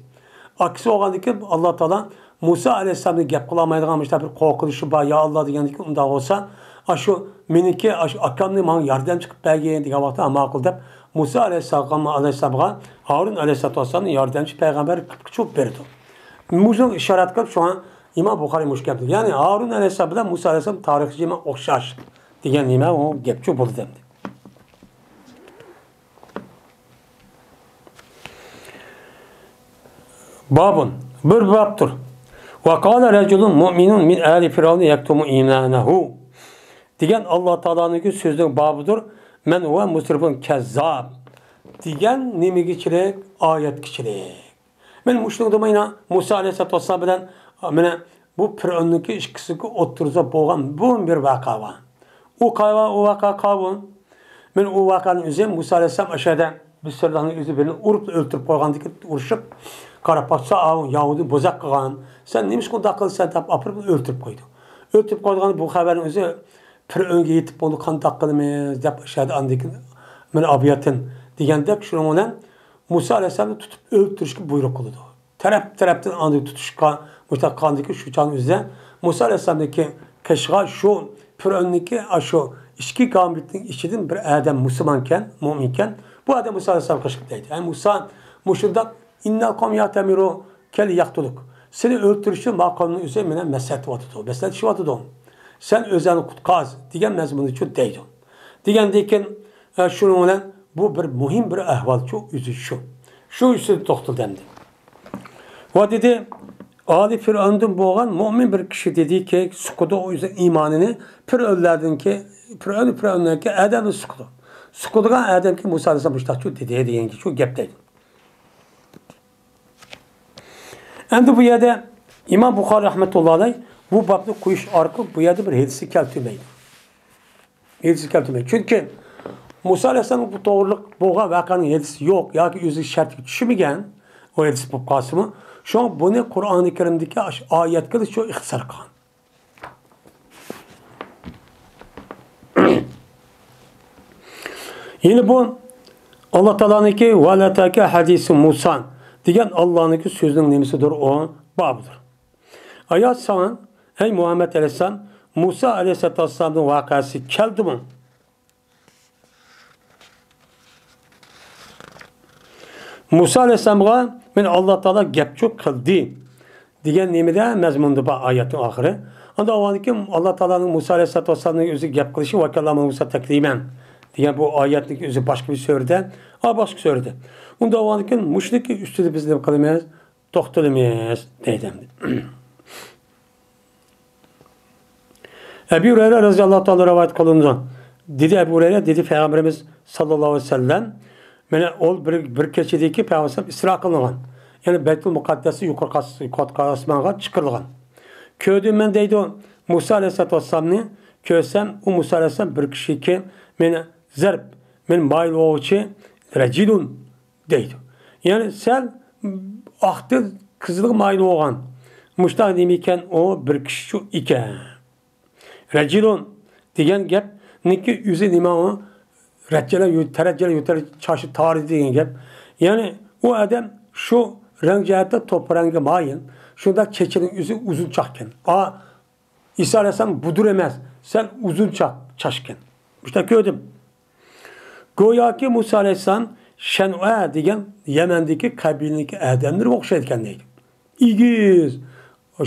ئاكىسى بولغاندىن كېيىن ئاللا تائالا مۇسا ئەلەيھىسسالامنى گەپ قىلالمايدىغان مۇشۇنداق بىر قورقۇنچى بار، يا ئاللا دېگەندىن كېيىن، ئۇنداق بولسا، ئاشۇ مېنىڭكى، ئاشۇ ئاكامنى ماڭا ياردەمچى قىلىپ بەرگىن دېگەن ۋاقىتتا، ماقۇل دەپ مۇسا ئەلەيھىسسالام، ئەلەيھىسسالامغا ھارۇن ئەلەيھىسسالاتۇ ۋەسسالامنى ياردەمچى پەيغەمبەر قىلىپ چوپ بېرىدۇ. مۇشۇنىڭغا ئىشارەت قىلىپ، شۇڭا ئىمام بۇخارىي مۇشۇ گەپنى، يەنى ھارۇن ئەلەيھىسسالام بىلەن مۇسا ئەلەيھىسسالام تارىخىي جەھەتتىن ئوخشاش دېگەن نېمە ئۇ گەپچۇ بولدى ئەمدى. بابۇن، بىر بابتۇر. ۋە قالە رەجۇلۇن مۇئمىنۇن مىن ئالى فىرئەۋنە يەكتۇمۇ ئىمانەھۇ دېگەن ئاللا تائالانىڭكى سۆزىنىڭ بابىدۇر. مەن ھۇۋە مۇسرىفۇن كەززاب دېگەن نېمىگىچىلىك؟ ئايەتكىچىلىك. مەن مۇشۇنىڭدا مانا مۇسا ئەلەيھىسسالاتۇ ۋەسسالام بىلەن، مانا بۇ پىرئەۋننىڭكى ئىككىسىنىڭكى ئوتتۇرىسىدا بولغان بۇ بىر ۋەقە بار. ئۇ قايوا-، ئۇ ۋەقە قاۋۇن. مەن ئۇ ۋەقەنىڭ ئۆزى مۇسا ئەلەيھىسسالام ئاشۇ يەردە مىسىرلارنىڭ ئۆزى بىرىنى ئۇرۇپ ئۆلتۈرۈپ قويغاندىكى ئۇرۇشۇپ، قاراپ باقسا، ئاۋۇ يەھۇدىي بوزەك قىلغان. سەن نېمىشقا ئۇنداق قىلىسەن دەپ ئاپىرىپ ئۆلتۈرۈپ قويدى. ئۆلتۈرۈپ قويغان بۇ خەۋەرنىڭ ئۆزى پىرئەۋنگە يېتىپ بولدى، قانداق قىلىمىز دەپ ئاشۇ يەردە ئاندىن كېيىن مانا ئابىياتىن دېگەندەك شۇنىڭ بىلەن مۇسا ئەلەيھىسسالامنى تۇتۇپ ئۆلتۈرۈشكە بۇيرۇق قىلىدۇ. تەرەپ-تەرەپتىن ئاندىن تۇتۇشقا، مۇشۇنداق قىلغاندىكىن شۇ چاغنىڭ ئۆزىدە مۇسا ئەلەيھىسسالامنىڭكى قېشىغا شۇ پىرئەۋننىڭكى ئاشۇ ئىككى گامبىتنىڭ ئىچىدىن بىر ئادەم مۇسۇلمانكەن، مۆمىنكەن، بۇ ئادەم مۇسا ئەلەيھىسسالام قېشىغا دەيدۇ، ئەي مۇسا، مۇشۇنداق، ئىننەل قەۋمە يەئتەمىرۇنە كەي يەقتۇلۇك، سېنى ئۆلتۈرۈشنى ما قەۋمنىڭ ئۆزى مېنى مەسلىھەت قىلىۋاتىدۇ، مەسلىھەتلىشىۋاتىدۇ. سەن ئۆزۈڭنى قۇتقاز دېگەن مەزمۇندا شۇ دەيدۇ. دېگەندىن كېيىن، ئە، شۇنىڭ بىلەن بۇ بىر مۇھىم بىر ئەھۋال شۇ، ئۆزى شۇ. شۇ ئۈستىدە توختىلىدۇ ئەمدى. ۋە دېدى، ئالى فىرئەۋندىن بولغان مۆمىن بىر كىشى دېدىكى، سوقىدۇ ئۆزى ئىمانىنى پىرئەۋنلەردىنكى، پىرئەۋن، پىرئەۋننىڭكى ئادەمنى سوقىدۇ. سوقىدىغان ئادەمكى مۇسا ئەلەيھىسسالام مۇشۇنداق شۇ دېدى دېگەنكى شۇ گەپ دەيدۇ. ئەمدى بۇ يەردە ئىمام بۇخارىي رەھمەتۇللا ئەلەيھ بۇ بابنى قويۇش ئارقىلىق بۇ يەردە بىر ھەدىسنى كەلتۈرمەيدۇ. ھەدىسنى كەلتۈرمەيدۇ. چۈنكى مۇسا ئەلەيھىسسالام بۇ توغرىلىق بولغان ۋەقەنىڭ ھەدىسى يوق ياكى ئۆزى شەرتكە چۈشمىگەن، ئۇ ھەدىس بولۇپ قالسىمۇ، شۇڭا بۇنى قۇرئانى كەرىمدىكى ئاش-، ئايەتكە شۇ ئىختىسار قىلغان. يەنە بۇ ئاللا تائالانىڭكى ۋە ھەل ئەتاكە ھەدىسۇ مۇسا دېگەن ئاللانىڭكى سۆزىنىڭ نېمىسىدۇر ئۇ؟ بابىدۇر. ئايا ساڭا، ئەي مۇھەممەد ئەلەيھىسسالام، مۇسا ئەلەيھىسسالام بىلەن ۋەقەسى كەلدىمۇ؟ مۇسا ئەلەيھىسسالامغا مەن ئاللا تائالا گەپچۇ قىلدى دېگەن نېمىدە مەزمۇندا بار ئايەتنىڭ ئاخىرى. ئاندىن ئاۋۋالدىكى ئاللا تائالانىڭ مۇسا ئەلەيھىسسالام ئۆزى گەپ قىلىشى ۋە كەللەمە مۇسا تەكلىمەن دېگەن بۇ ئايەتنىڭ ئۆزى باشقا بىر سۈرىدە، ئا، باشقا سۈرىدە. ئۇنداق بولغاندىكىن مۇشۇنىڭكى ئۈستىدە بىز نېمە قىلىمىز؟ توختىلىمىز، دەيدۇ ئەمدى. ئەبۇ ھۇرەيرە رەزىياللاھۇ تائالا رىۋايەت قىلىنىدۇ. دېدى ئەبۇ ھۇرەيرە، دېدى پەيغەمبىرىمىز ساللاللاھۇ ئەلەيھى ۋەسەللەم، مانا ئۇ بىر، بىر كېچىدىكى پەيغەمبەر ئىسرا قىلىنغان. يەنى بەيتۇل مۇقەددەسنى يۇقىرىقى ئاس-، يۇقىرىقى ئاسمانغا چىقىرىلغان. كۆردۈم مەن دەيدۇ، مۇسا ئەلەيھىسسالاتۇ ۋەسسالامنى كۆرسەم، ئۇ مۇسا ئەلەيھىسسالام بىر كىشىكى، مانا زەرب، مانا مايىل بولغۇچى، رەجىلۇن دەيدۇ. يەنى سەل ئاقتىن قىزىلغا مايىل بولغان مۇشتاق نېمە ئىكەن، ئۇ بىر كىشىچۇ ئىكەن. رەجىلۇن دېگەن گەپنىڭكى ئۆزى نېمە ئۇ؟ رەجىلە يۇ-، تەرەجىلە يۇتەر چاچى تارىدى دېگەن گەپ. يەنى ئۇ ئادەم شۇ رەڭ جەھەتتە توپا رەڭگە مايىل. شۇنداق چېچىنىڭ ئۆزى ئۇزۇنچاقكەن. ئا، ئىسا ئەلەيھىسسالام بۇدۇر ئەمەس، سەل ئۇزۇنچاق چاچكەن. مۇشۇنداق كۆردۈم. گوياكى مۇسا ئەلەيھىسسالام شەنۇئە دېگەن يەمەندىكى قەبىلىنىڭكى ئادەملىرىگە ئوخشايدىكەن دەيدۇ. ئېگىز،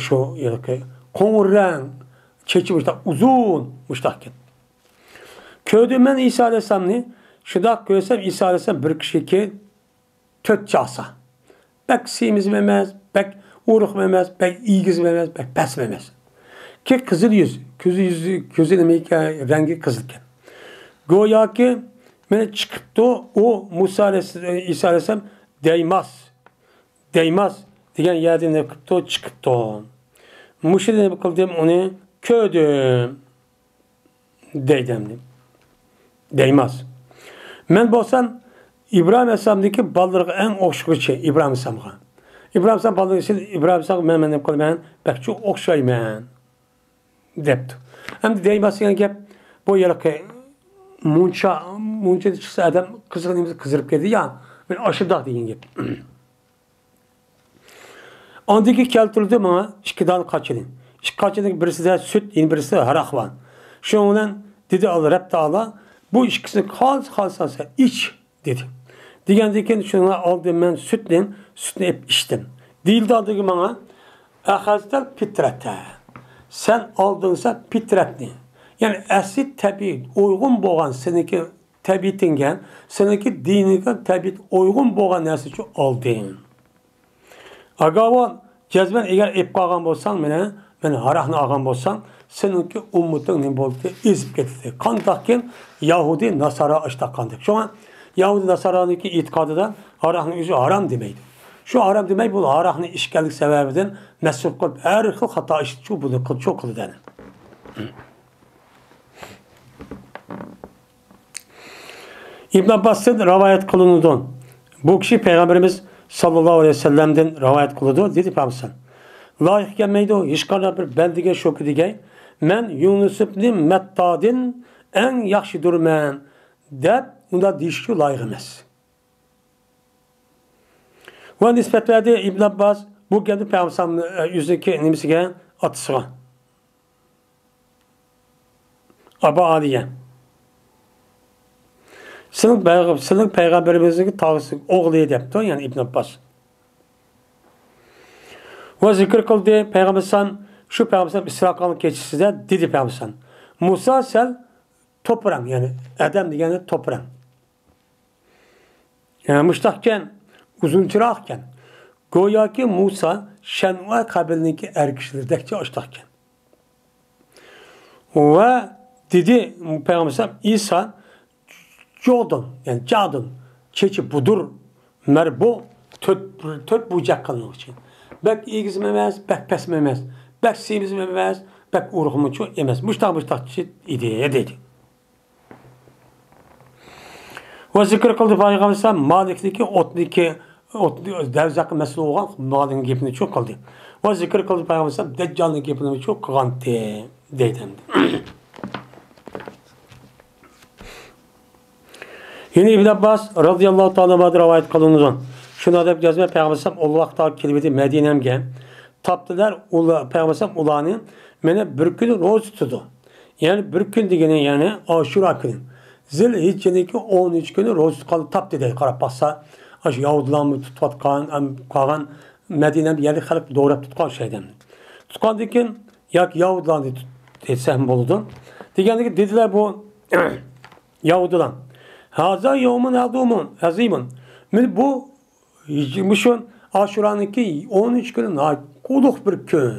شۇ يەردىكى قوڭۇر رەڭ، چېچى مۇشتاق ئۇزۇن، مۇشتاقكەن. كۆردۈم مەن ئىسا ئەلەيھىسسالامنى، شۇنداق كۆرسەم ئىسا ئەلەيھىسسالام بىر كىشىكى تۆت چاسا. بەك سېمىزمۇ ئەمەس، بەك ئورۇقمۇ ئەمەس، بەك ئېگىزمۇ ئەمەس، بەك پەسمۇ ئەمەس. كى قىزىل يۈز، كۆزى يۈزى، كۆزى نېمە ئىكەن، رەڭگى قىزىلكەن. گوياكى مانا چىقىپتۇ، ئۇ مۇسا ئەلەيھىس-، ئىسا ئەلەيھىسسالام دەيماس، دەيماس دېگەن يەردىن نېمە قىپتۇ، چىقىپتۇ. مۇشۇنى نېمە قىلدىم، ئۇنى كۆردۈم. دەيدۇ ئەمدى. دەيماس. مەن بولسام ئىبراھىم ئەلەيھىسسالامدىكى بالىلىرىغا ئەڭ ئوخشىغۇچى ئىبراھىم ئەلەيھىسسالامغا. ئىبراھىم ئەلەيھىسسالام بالىلىرى ئىچىدە ئىبراھىم ئەلەيھىسسالامغا مەن، مەن نېمە قىلىمەن؟ بەكچۇ ئوخشايمەن. دەپتۇ. ئەمدى دەيماس دېگەن گەپ، بۇ ھېلىقى مۇنچا، مۇنچىدا چىقسا ئادەم قىزىق نېمىسى قىزىرىپ كېتىدۇ يا. مانا ئاشۇنداق دېگەن گەپ. ئاندىن كېيىن كەلتۈرۈلدى ماڭا ئىككى دانە قاچىنى. ئىككى قاچىنىڭ بىرسىدە سۈت، يەنە بىرسىدە ھاراق بار. شۇنىڭ بىلەن دېدى ئاللا، رەب تائالا، بۇ ئىككىسىنى قالسا قالسا سەن ئىچ، دېدى. دېگەندىن كېيىن شۇنىڭغا ئالدىم مەن سۈتنى، سۈتنى ئېلىپ ئىچتىم. دېيىلدى ئاندىن كېيىن ماڭا، ئەخەزتەل پىترەتە. سەن ئالدىڭسەن پىترەتنى. يەنى ئەسلى تەبىئىي، ئۇيغۇن بولغان سېنىڭكى تەبىئىتىڭگە، سېنىڭكى دىنىڭگە تەبىئىتى ئۇيغۇن بولغان نەرسىنى ئالدىڭ. ئاگاۋان، جەزمەن ئەگەر ئېلىپ قالغان بولساڭ مېنى، مەن ھاراقنى ئالغان بولساڭ، سېنىڭكى ئۈممىتىڭ نېمە بولدى؟ ئېزىپ كېتىدۇ. قانداقكىن يەھۇدىي، ناسارا ئاشتاققاندەك. شۇڭا يەھۇدىي، ناسارانىڭكى ئېتىقادىدا ھاراقنىڭ ئۆزى ھارام دېمەيدۇ. شۇ ھارام دېمەي، بۇ ھاراقنى ئىچكەنلىك سەۋەبىدىن مەسرۇپ قىلىپ، ھەر خىل خاتا ئىشنى شۇ بۇنى قىل-، شۇ قىلىدۇ. ئىبن ئابباستىن رىۋايەت قىلىنىدۇ. بۇ كىشى پەيغەمبىرىمىز ساللاللاھۇ ئەلەيھى ۋەسەللەمدىن رىۋايەت قىلىدۇ، دېدى پەيغەمبەر. لايىق كەلمەيدۇ، ھېچقانداق بىر بەندىگە شۇكى دېگەي، مەن يۇنۇس ئىبنى مەتتادىن ئەڭ ياخشىدۇرمەن، دەپ ئۇنداق دېيىشكە لايىق ئەمەس. ۋە نىسبەت بەردى ئىبن ئابباس بۇ گەپنى پەيغەمبەر ئۆزىنىڭكى نېمىسىگە، ئاتىسىغا. ئابا ئالىيە. سېنىڭ پەيغە-، سېنىڭ پەيغەمبىرىمىزنىڭ تاغىسى ئوغلى دەپتۇ، يەنى ئىبن ئابباس. ۋە زىكىر قىلدى، پەيغەمبەر ئەلەيھىسسالام، شۇ پەيغەمبەر ئەلەيھىسسالام ئىسرا قىلغان كېچىسىدە دېدى پەيغەمبەر ئەلەيھىسسالام، مۇسا سەل توپا رەڭ، يەنى ئادەم دېگەنى توپا رەڭ. يەنى مۇشتاقكەن، ئۇزۇنچىراقكەن. گوياكى مۇسا شەنۇئە قەبىلىنىڭكى ئەر كىشىلىرىدەكچە ئاشتاقكەن. ۋە دېدى پەيغەمبەر ئەلەيھىسسالام، ئىسا جودۇن، يەنى جادۇن، چېچى بۇدۇر، مەربۇ، تۆت، تۆت بۇرجەك قىلىنغۇچى. بەك ئېگىزمۇ ئەمەس، بەك پەسمۇ ئەمەس، بەك سېمىزمۇ ئەمەس، بەك ئورۇقمۇچۇ ئەمەس. مۇشتاق، مۇشتاق ئىدى، دېدى. ۋە زىكىر قىلدى پەيغەمبەر ئەلەيھىسسالام مالىكنىڭكى ئوتنىڭكى، ئوت، دەۋزەققە مەسئۇل بولغان مالىكنىڭ گېپىنى چۇ قىلدى. ۋە زىكىر قىلدى پەيغەمبەر ئەلەيھىسسالام دەججالنىڭ گېپىنى چۇ قىلغانتى، دەيدۇ ئەمدى. يەنە ئىبن ئابباس رازىياللاھۇ تائالا ئەنھۇدىن رىۋايەت قىلىنىدۇ. شۇنداق دەپ يازماي پەيغەمبەر ئەلەيھىسسالام ئۇلۇغ ۋاقىتتا كېلىۋىدى مەدىنەمگە. تاپتىلەر ئۇلا-، پەيغەمبەر ئەلەيھىسسالام ئۇلارنى مانا بىر كۈنى روزا تۇتىدۇ. يەنى بىر كۈن دېگىنى، يەنى ئاشۇرا كۈنى. زىل ھىججىنىڭكى ئون ئۈچ كۈنى روزا تۇتقاننى تاپتى دەيدۇ. قاراپ باقسا، ئاشۇ يەھۇدىيلارمۇ تۇتۇۋاتقان، ئەم، قالغان مەدىنەدە يەرلىك خەلق دوراپ تۇتقان ئوخشايدۇ ئەمدى. تۇتقاندىن كېيىن ياكى يەھۇدىيلارنى تۇت-، دېسەم بولىدۇ. دېگەندىكىن دېدىلەر بۇ يەھۇدىيلار. ھازا يومۇن ئەزىمۇن، ئەزىمۇن. مانا بۇ، مۇشۇ ئاشۇرانىڭكى ئون ئۈچ كۈنى ناھايىتى ئۇلۇغ بىر كۈن.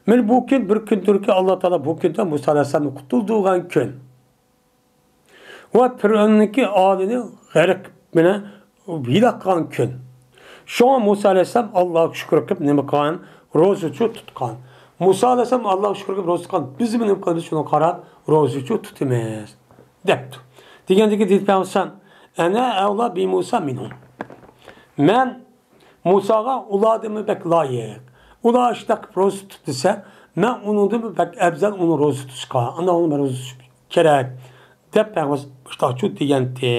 مانا بۇ كۈن بىر كۈندۇركى، ئاللا تائالا بۇ كۈندە مۇسا ئەلەيھىسسالامنى قۇتۇلدۇرغان كۈن. ۋە پىرئەۋننىڭكى ئالىنى غەرق، مانا، ھالاك قىلغان كۈن. شۇڭا مۇسا ئەلەيھىسسالام ئاللاغا شۈكۈر قىلىپ نېمە قىلغان؟ روزىچۇ تۇتقان. مۇسا ئەلەيھىسسالام ئاللاغا شۈكۈر قىلىپ روزا تۇتقان، بىزمۇ نېمە قىلىمىز؟ شۇنىڭغا قاراپ روزىچۇ تۇتىمىز، دەپتۇ. دېگەندىكى دېدى پەيغەمبەر: «ئەنە ئەۋلا بى مۇسا مىنھۇم.» مەن مۇساغا ئۇلاردىنمۇ بەك لايىق. ئۇلار ئاشۇنداق روزا تۇت دېسە، مەن ئۇنىڭدىنمۇ بەك ئەۋزەل ئۇنىڭ روزا تۇتۇشقا. ئانداق ئۇنىڭ روزا تۇتۇش كېرەك، دەپ پەيغەمبەر مۇشۇنداقچۇ دېگەنتى،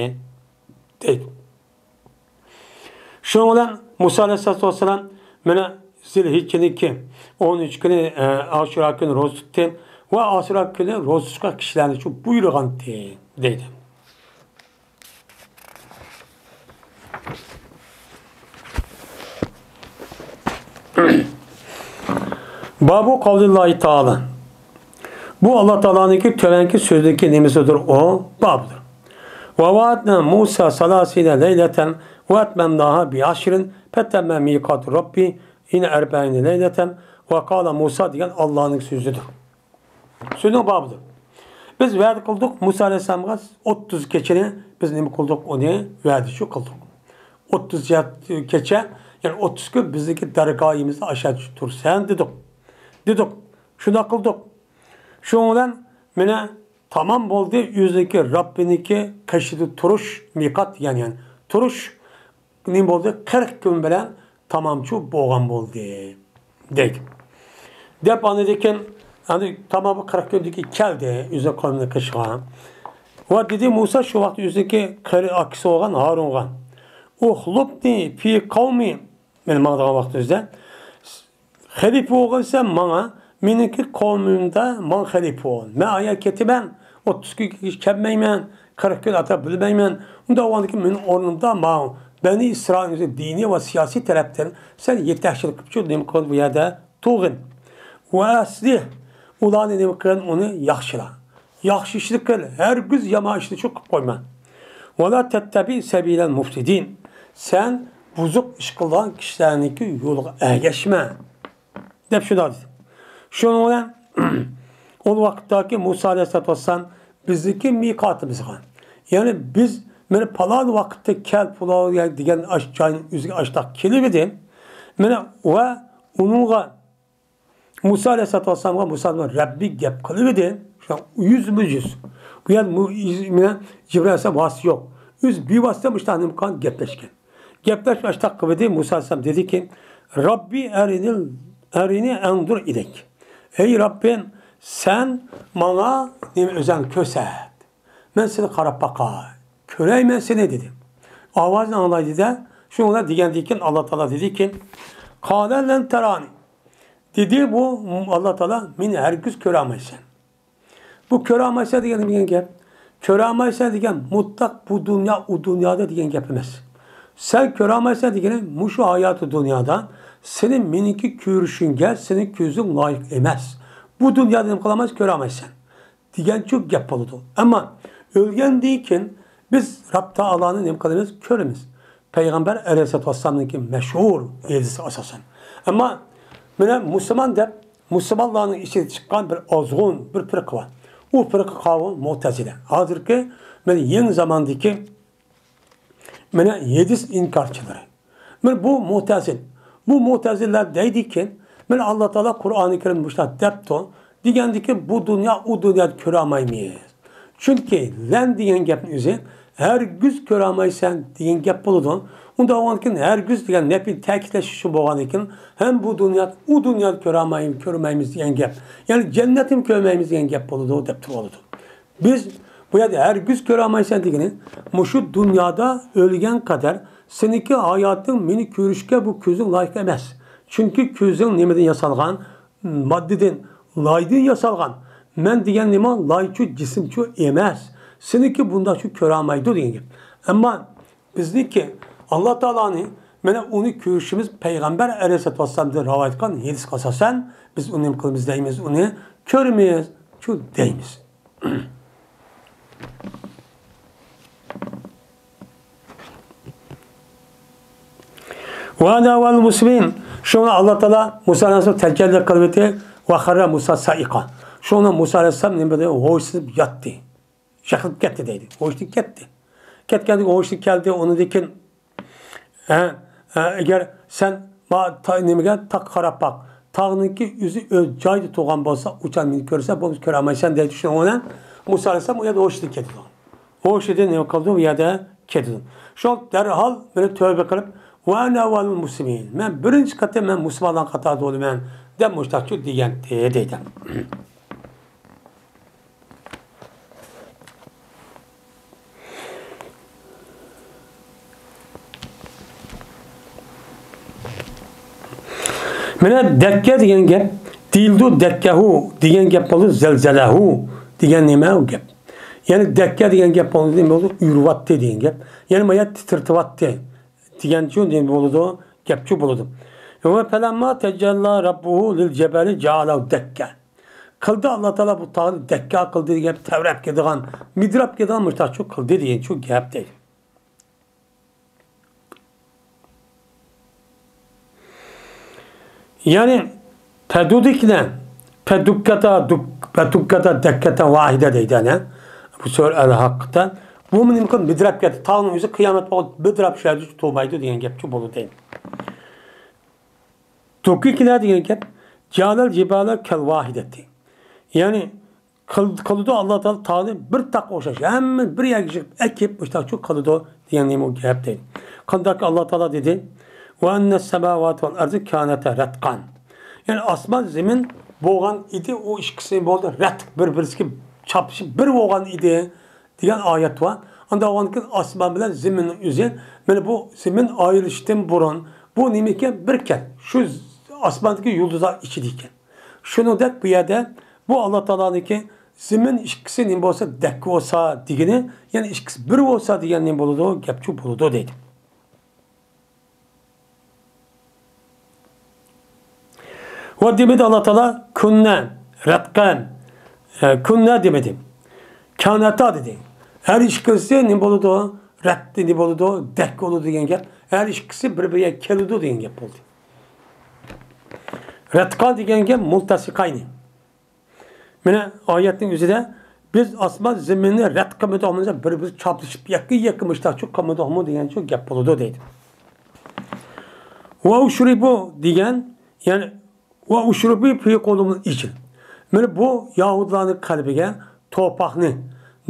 دەيدۇ. شۇنىڭ بىلەن مۇسا ئەلەيھىسسالاتۇ ۋەسسالام مانا زىلھىججىنىڭكى ئون ئۈچ كۈنى، ئە، ئاشۇرا كۈنى روزا تۇتتى ۋە ئاشۇرا كۈنى روزا تۇتۇشقا كىشىلەرنى شۇ بۇيرۇغانتى، دەيدۇ. بابۇ قەۋلىللاھى تائالا. بۇ ئاللا تائالانىڭكى تۆۋەنكى سۆزىدىكى نېمىسىدۇر؟ ئۇ بابىدۇر. ۋە ۋەئەدنا مۇسا سالاسىنە لەيلەتەن ۋە ئەتمەمناھا بىئەشرىن فەتەممە مىقاتۇ رەببىھى ئەربەئىنە لەيلەتەن ۋە قالە مۇسا دېگەن ئاللانىڭ سۆزىدۇر. سۆزنىڭ بابىدۇر. بىز ۋەدە قىلدۇق مۇسا ئەلەيھىسسالامغا ئوتتۇز كېچىنى بىز نېمە قىلدۇق؟ ئۇنى ۋەدىچۇ قىلدۇق. ئوتتۇز كېچە، يەنى ئوتتۇز كۈن بىزنىڭكى دەرگاھىمىزدا ئاشۇ تۇرسەن دېدۇق. دېدۇق. شۇنداق قىلدۇق. شۇنىڭ بىلەن مانا تامام بولدى، ئۆزىنىڭكى رەببىنىڭكى قېشىدا تۇرۇش، مىقات دېگەن، يەنى تۇرۇش نېمە بولدى؟ قىرىق كۈن بىلەن تامامچۇ بولغان بولدى، دەيدۇ. دەپ ئاندىن كېيىن، ئەمدى تامام قىرىق كۈندىن كېيىن كەلدى ئۆزى قەۋمىنىڭ قېشىغا. ۋە دېدى مۇسا شۇ ۋاقىت ئۆزىنىڭكى قېرى ئاكىسى بولغان ھارۇنغا: «ئۇخلۇپنى فى قەۋمى»، مېنى ماڭىدىغان ۋاقتىمىزدا، خەلىپە بولغانسەن ماڭا، مېنىڭكى قەۋمىمدە ماڭا خەلىپە بول. مەن ئايا كېتىمەن، ئوتتۇز كۈنگىچە كەلمەيمەن، قىرىق كۈن ئاتاپ بىلمەيمەن. ئۇنداق بولغاندىكىن مېنىڭ ئورنۇمدا ماڭ، بەنى ئىسرائىلنىڭ دىنىي ۋە سىياسىي تەرەپتىن سەن يېتەكچىلىك قىلىپ، نېمە قىلغىن بۇ يەردە تۇرغىن. ۋە ئەسلىھ، ئۇلارنى نېمە قىلغىن، ئۇنى ياخشىلا. ياخشى ئىشنى قىل، ھەرگىز يامان ئىشنى شۇ قىلىپ قويما. ۋەلا تەتتەبىئ سەبىلەل مۇفسىدىن. سەن بۇزۇق ئىش قىلغان كىشىلەرنىڭكى يولىغا ئەگەشمە، دەپ شۇنداق دېدى. شۇنىڭ بىلەن ئۇ ۋاقىتتاكى مۇسا ئەلەيھىسسالاتۇ ۋەسسالام بىزنىڭكى مىقاتىمىزغا، يەنى بىز مانا پالان ۋاقىتتا كەل، پۇلان دېگەن ئاش جاينىڭ ئۆزىگە ئاشتاق كېلىۋىدى. مانا ۋە ئۇنىڭغا مۇسا ئەلەيھىسسالاتۇ ۋەسسالامغا مۇسا رەببى گەپ قىلىۋىدى. شۇ يۈزمۇ يۈز. بۇ يەر مۇ-، يۈز-، مانا جىبرىل ئەلەيھىسسالام ۋاسىتە يوق. ئۆزى بىۋاسىتە مۇشۇنداق نېمە قىلغان گەپلەشكەن. گەپلەشمەي ئاشتاق قىلىۋىدى. مۇسا ئەلەيھىسسالام دېدىكى، رەببى ئەرىنى، ئەرىنى ئەنزۇر ئىلەيك. ئەي رەببىم، سەن ماڭا نېمە ئۆزۈڭنى كۆرسەت. مەن سېنى قاراپ باقاي. كۆرەيمەن سېنى، دېدى. ئاۋازىنى ئاڭلايدۇ-دە، شۇنىڭ بىلەن دېگەندىن كېيىن ئاللا تائالا دېدىكى، قالە لەن تەرانى. دېدى بۇ ئاللا تائالا، مېنى ھەرگىز كۆرەلمەيسەن. بۇ كۆرەلمەيسەن دېگەن نېمە دېگەن گەپ؟ كۆرەلمەيسەن دېگەن مۇتلەق بۇ دۇنيا، ئۇ دۇنيادا دېگەن گەپ ئەمەس. سەن كۆرەلمەيسەن دېگىنى مۇشۇ ھاياتىي دۇنيادا سېنى مېنىڭكى كۆرۈشۈڭگە سېنىڭ كۆزۈڭ لايىق ئەمەس. بۇ دۇنيادا نېمە قىلالمايسەن، كۆرەلمەيسەن دېگەنچۇ گەپ بولىدۇ. ئەمما ئۆلگەندىن كېيىن بىز رەب تائالانى نېمە قىلىمىز؟ كۆرىمىز. پەيغەمبەر ئەلەيھىسسالاتۇ ۋەسسالامنىڭكى مەشھۇر ھەدىسىگە ئاساسەن. ئەمما مانا مۇسۇلمان دەپ، مۇسۇلمانلارنىڭ ئىچىدە چىققان بىر ئازغۇن بىر پىرقە بار. ئۇ پىرقە قاۋۇل مۇتەزىلە. ھازىرقى مانا يېڭى زاماندىكى مانا ھەدىس ئىنكارچىلىرى. مانا بۇ مۇتەزىل. بۇ مۇتەزىللەر دەيدىكى، مانا ئاللا تائالا قۇرئانى كەرىم مۇشۇنداق دەپتۇ دېگەندىكى، بۇ دۇنيا ئۇ دۇنيادا كۆرەلمەيمىز. چۈنكى لەن دېگەن گەپنىڭ ئۆزى ھەرگىز كۆرەلمەيسەن دېگەن گەپ بولىدۇ. ئۇنداق بولغاندىكىن ھەرگىز دېگەن نەپىنى تەكىتلەش ئۈچۈن بولغاندىكىن، ھەم بۇ دۇنيادا ئۇ دۇنيادا كۆرەلمەي-، كۆرمەيمىز دېگەن گەپ. يەنى جەننەتنىمۇ كۆرمەيمىز دېگەن گەپ بولىدۇ دەپ تۇرۇۋالىدۇ. بىز بۇ يەردە ھەرگىز كۆرەلمەيسەن دېگىنى، مۇشۇ دۇنيادا ئۆلگەن قەدەر سېنىڭكى ھاياتىڭ مېنى كۆرۈشكە بۇ كۆزۈڭ لايىق ئەمەس. چۈنكى كۆزۈڭ نېمىدىن ياسالغان؟ ماددىدىن، لايدىن ياسالغان. مەن دېگەن نېمە؟ لايچۇ، جىسىمچۇ ئەمەس. سېنىڭكى بۇنداقچۇ كۆرەلمەيدۇ دېگەن گەپ. ئەمما بىزنىڭكى ئاللا تائالانى مانا ئۇنى كۆرۈشىمىز پەيغەمبەر ئەلەيھىسسالاتۇ ۋەسسالامدىن رىۋايەت قىلغان ھەدىسكە ئاساسەن، بىز ئۇنى نېمە قىلىمىز دەيمىز، ئۇنى كۆرىمىز، شۇ دەيمىز. ۋە ئەنە ئەۋۋەلۇل مۇسلىمىن. شۇڭا ئاللا تائالا مۇسا ئەلەيھىسسالام تەجەللى قىلىۋېتىپ، ۋە خەررە مۇسا سائىقا. شۇڭا مۇسا ئەلەيھىسسالام نېمە دېدى؟ ھوشسىز ياتتى. يىقىلىپ كەتتى دەيدۇ. ھوشىدىن كەتتى. كەتكەندىن كېيىن ھوشىغا كەلدى. ئۇنىڭدىن كېيىن، ھە، ھە، ئەگەر سەن ما-، تا-، نېمىگە، تاغقا قاراپ باق. تاغنىڭكى ئۆزى ئۆز جايىدا تۇرغان بولسا، ئۇچان مېنى كۆرسە، بولمىسا كۆرەلمەيسەن دەيدۇ. شۇنىڭ بىلەن مۇسا ئەلەيھىسسالام ئۇ يەردە ھوشىدىن كېتىدۇ. ھوشىدىن نېمە قىلدى؟ ئۇ يەردە كېتىدۇ. شۇڭا دەرھال مېنى تۆۋە قىلىپ، ۋە ئەنە ئەۋۋەلۇل مۇسلىمىن. مەن بىرىنچى قېتىم مەن مۇسۇلمانلار قاتارىدا بولىمەن، دەپ مۇشتاقچۇ دېگەنتى دەيدۇ. مانا دەككە دېگەن گەپ، دېيىلىدۇ دەككەھۇ دېگەن گەپ بولىدۇ، زەلزەلەھۇ دېگەن نېمە ئۇ گەپ. يەنى دەككە دېگەن گەپ بولىدۇ، نېمە بولىدۇ؟ ئۇرۇۋاتتى دېگەن گەپ. يەنى مانا تىترىتىۋاتتى دېگەنچۇ نېمە بولىدۇ؟ گەپچۇ بولىدۇ. ۋە فەلەمما تەجەللا رەببۇھۇ لىل جەبەلى جەئەلەھۇ دەككە. قىلدى ئاللا تائالا بۇ تاغنى دەككە قىلدى دېگەپ، تەۋرەپ كېتىدىغان، مىدىراپ كېتىدىغان مۇشتاقچۇ قىلدى دېگەنچۇ گەپ دەيدۇ. يەنى پەدۇدىكنە، پەدۇككەتا، دۇك-، پەدۇككەتا دەككەتا ۋاھىدە دەيدۇ، ئەنە. بۇ سۆرە ئەل ھەققىدە. بۇمۇ نېمە قىلدى؟ مىدىراپ كەتتى. تاغنىڭ ئۆزى قىيامەت ۋاقتى مىدىراپ شۇ يەردە تۇرمايدۇ دېگەن گەپچۇ بولىدۇ دەيدۇ. دۇككىكىنە دېگەن گەپ، جەئەلەل جىبالە كەل ۋاھىدەتى. يەنى قىل-، قىلىدۇ ئاللا تائالا تاغنى بىر تاغقا ئوخشاش، ھەممە بىر يەرگە يىغىپ ئەكىپ، مۇشتاقچۇ قىلىدۇ دېگەن نېمە گەپ دەيدۇ. قانداق ئاللا تائالا دېدى، ۋە ئەننەس سەماۋاتۇ ۋەل ئەرزى كانەتا رەتقان. يەنى ئاسمان زېمىن بولغان ئىدى، ئۇ ئىككىسى بولدى، رەتق بىر-بىرسىگە چاپلىشىپ بىر بولغان ئىدى. دېگەن ئايەت بار. ئانداق بولغاندىكىن ئاسمان بىلەن زېمىننىڭ ئۆزى، مانا بۇ زېمىن ئايرىلىشتىن بۇرۇن بۇ نېمە ئىكەن؟ بىر ئىكەن. شۇ ئاسماندىكى يۇلدۇزلار ئىچىدە ئىكەن. شۇنىڭدەك بۇ يەردە بۇ ئاللا تائالانىڭكى زېمىن ئىككىسى نېمە بولسا، دەككە بولسا دېگىنى، يەنى ئىككىسى بىر بولسا دېگەن نېمە بولىدۇ؟ گەپچۇ بولىدۇ دەيدۇ. ۋە دېمىدى ئاللا تائالا، كۇننە، رەتقەن، ئە، كۇننە دېمىدى. كانەتا دېدى. ھەر ئىككىسى نېمە بولىدۇ؟ رەتتى نېمە بولىدۇ؟ دەككە بولىدۇ دېگەن گەپ. ھەر ئىككىسى بىر-بىرىگە كېلىدۇ دېگەن گەپ بولدى. رەتقا دېگەن گەپ مۇلتەسىقاينى. مانا ئايەتنىڭ ئۆزىدە بىز ئاسمان زېمىننى رەت قىلمىدۇقمۇ، بىر-بىرى چاپلىشىپ يەككە-يەككە مۇشتاقچۇ قىلمىدۇقمۇ دېگەنچۇ گەپ بولىدۇ دەيدۇ. ۋە ئۇشرىبۇ دېگەن، يەنى ۋە ئۇشرىبۇ فى قۇلۇبىل ئىجىل. مانا بۇ يەھۇدىيلارنىڭ قەلبىگە تورپاقنى،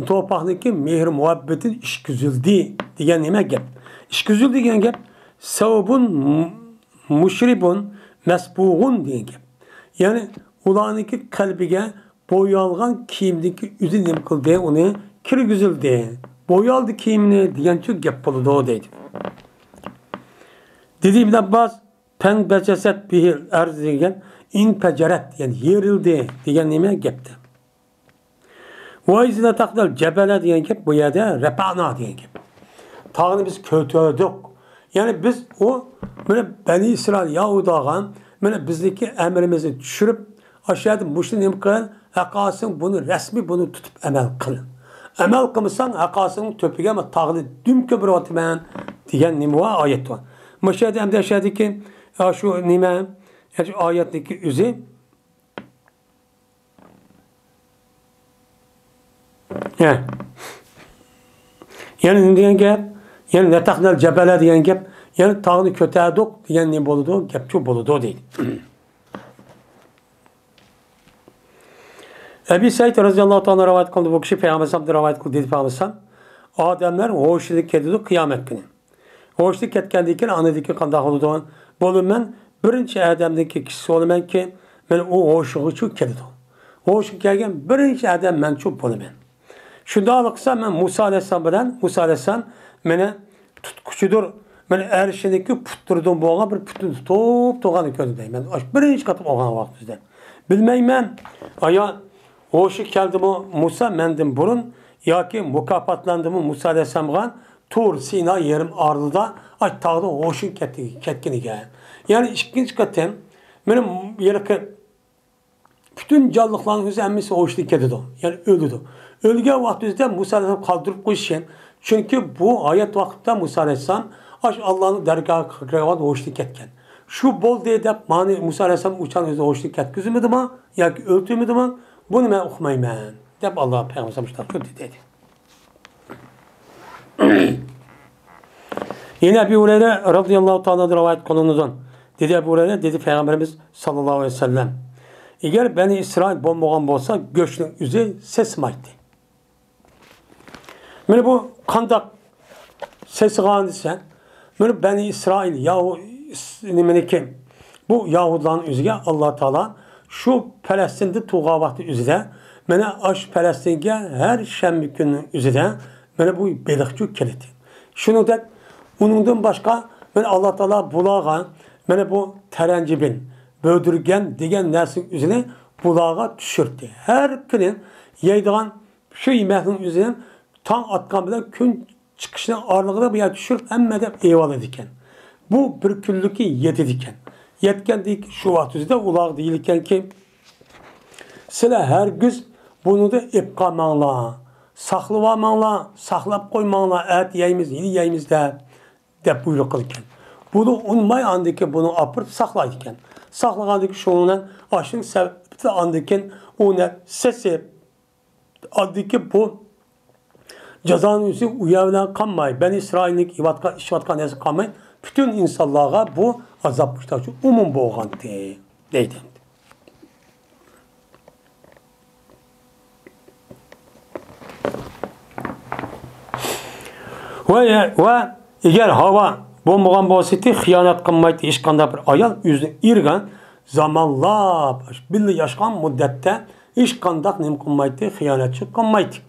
تورپاقنىڭكى مېھرى مۇھەببىتى ئىچكۈزۈلدى دېگەن نېمە گەپ؟ ئىچكۈزۈلدى دېگەن گەپ سەۋبۇن مۇشرىبۇن مەسبۇغۇن دېگەن گەپ. يەنى ئۇلارنىڭكى قەلبىگە بويالغان كىيىمدىكى ئۆزى نېمە قىلدى؟ ئۇنى كىرگۈزۈلدى. بويالدى كىيىمنى دېگەنچۇ گەپ بولىدۇ دەيدۇ. دېدى ئىبن ئابباس، پەنبەجەسەت بىھىل ئەرز دېگەن ئىنپەجەرەت، يەنى يېرىلدى دېگەن نېمە گەپتە. ۋە ئىز نەتەقنەل جەبەلە دېگەن گەپ بۇ يەردە رەپەنا دېگەن گەپ. تاغنى بىز كۆتۈردۇق. يەنى بىز ئۇ، مانا بەنى ئىسرائىل يەھۇدىيلارغا، مانا بىزنىڭكى ئەمرىمىزنى چۈشۈرۈپ، ئاشۇ يەردە مۇشۇنى نېمە قىل، ھەققاسىڭ بۇنى رەسمىي بۇنى تۇتۇپ ئەمەل قىل. ئەمەل قىلمىساڭ، ھەققاسىڭ تۆپىگە مانا تاغنى دۈم كۆمۈۋېتىمەن دېگەن نېمە بار؟ ئايەت بار. مۇشۇ يەردە ئەمدى ئاشۇ يەردىكى، ئاشۇ نېمە، ئاشۇ ئايەتنىڭكى ئۆزى. ھە. يەنى نېمە دېگەن گەپ؟ يەنى نەتەقنەل جەبەلە دېگەن گەپ، يەنى تاغنى كۆتەردۇق دېگەن نېمە بولىدۇ؟ گەپچۇ بولىدۇ دەيدۇ. ئەبى سەئىد رەزىياللاھۇ تائالا رىۋايەت قىلدى، بۇ كىشى پەيغەمبەر ئەلەيھىسسالامدىن رىۋايەت قىلدى، دېدى پەيغەمبەر ئەلەيھىسسالام، ئادەملەر ھوشىدىن كېتىدۇ قىيامەت كۈنى. ھوشىدىن كەتكەندىن كېيىن ئاندىن كېيىن قانداق بولىدۇ؟ بولىمەن، بىرىنچى ئادەمدىكى كىشى بولىمەنكى، مەن ئۇ ھوشىغىچۇ كېلىدۇ. ھوشىغا كەلگەن بىرىنچى ئادەم مەنچۇ بولىمەن. شۇنداق قىلسا مەن مۇسا ئەلەيھىسسالام بىلەن، مۇسا ئەلەيھىسسالام مېنى تۇتقۇچىدۇر، مەن ئەرشىنىڭكى پۇتلىرىدىن بولغان بىر پۇتىنى تۇتۇپ تۇرغاننى كۆردۈم دەيمەن. ئاشۇ بىرىنچى قېتىم ئالغان ۋاقتىمىزدا. بىلمەيمەن، ئايا ھوشى كەلدىمۇ مۇسا مەندىن بۇرۇن ياكى مۇكاپاتلاندىمۇ مۇسا ئەلەيھىسسالامغا تۇر سىنا يېرىم ئارىلىدا ئاي تاغدا ھوشى كەتكىنىگە. يەنى ئىككىنچى قېتىم مېنى ھېلىقى پۈتۈن جانلىقلارنىڭ ئۆزى ھەممىسى ھوشىدىن كېتىدۇ، يەنى ئۆلىدۇ. ئۆلگەن ۋاقتىمىزدا مۇسا ئەلەيھىسسالام قالدۇرۇپ قويۇشى، چۈنكى بۇ ھايات ۋاقىتتا مۇسا ئەلەيھىسسالام ئاشۇ ئاللانىڭ دەرگاھىغا كىرگەن ۋاقىت ھوشىدىن كەتكەن. شۇ بولدى دەپ مانا مۇسا ئەلەيھىسسالام ئۇ چاغنى ئۆزى ھوشىدىن كەتكۈزمىدىمۇ ياكى ئۆلتۈرمىدىمۇ، بۇنى مەن ئۇقمايمەن، دەپ ئاللا پەيغەمبەر شۇنداق دېدى. يەنە ئەبۇ ھۇرەيرە رەزىياللاھۇ تائالا رىۋايەت قىلىنىدۇ. دېدى ئەبۇ ھۇرەيرە، دېدى پەيغەمبىرىمىز ساللاللاھۇ ئەلەيھى ۋەسەللەم، ئەگەر بەنى ئىسرائىل بولمىغان بولسا، گۆشنىڭ ئۆزى سېسىمايتتى. مانا بۇ قانداق سېسىغان دېسە، مانا بەنى ئىسرائىل، ياھۇ نېمىنىكى، بۇ يەھۇدلارنىڭ ئۆزىگە ئاللا تائالا شۇ پەلەستىندە تۇرغان ۋاقتى ئۆزىدە، مانا ئاشۇ پەلەستىنگە ھەر شەنبە كۈننىڭ ئۆزىدە مانا بۇ بېلىقچۇ كېلىدۇ. شۇنىڭدەك ئۇنىڭدىن باشقا مانا ئاللا تائالا بۇلارغا مانا بۇ تەرەنجىبىن، بۆدۈرگەن دېگەن نەرسىنىڭ ئۆزىنى بۇلارغا چۈشۈردى. ھەر كۈنى يەيدىغان شۇ يېمەكنىڭ ئۆزىنى تاڭ ئاتقان بىلەن كۈن چىقىشنىڭ ئارىلىقىدا بۇ يەرگە چۈشۈرۈپ، ھەممە ئادەم ئېلىۋالىدىكەن. بۇ بىر كۈنلۈكى يېتىدىكەن. يەتكەندىن كېيىن شۇ ۋاقىت ئۆزىدە ئۇلارغا دېيىلىكەنكى، سىلەر ھەرگىز بۇنىڭدىن ئېلىپ قالماڭلار، ساقلىۋالماڭلار، ساقلاپ قويماڭلار، ئەتە يەيمىز، ھېلى يەيمىز دەپ، دەپ بۇيرۇق قىلىدىكەن. بۇنى ئۇنىماي ئاندىن كېيىن بۇنى ئاپىرىپ ساقلايدىكەن. ساقلىغاندىن كېيىن شۇنىڭ بىلەن ئاشۇنىڭ سەۋەبى ئاندىن كېيىن ئۇنى سېسىپ، ئاندىن كېيىن بۇ جازانىڭ ئۆزى ئۇ يەر بىلەن قالماي، بەنى ئىسرائىلنىڭ يەۋاتقان، ئىچىۋاتقان نەرسە قالماي، پۈتۈن ئىنسانلارغا بۇ ئازاب مۇشتاق ئومۇم بولغانتى، دەيدۇ. ۋە، ۋە ئەگەر ھاۋا بولمىغان بولسىدى، خىيانەت قىلمايتتى ھېچقانداق بىر ئايال ئۆزىنىڭ ئېرىگە زامانلاپ، بىللە ياشىغان مۇددەتتە ھېچقانداق نېمە قىلمايتتى، خىيانەتچىلىك قىلمايتتى.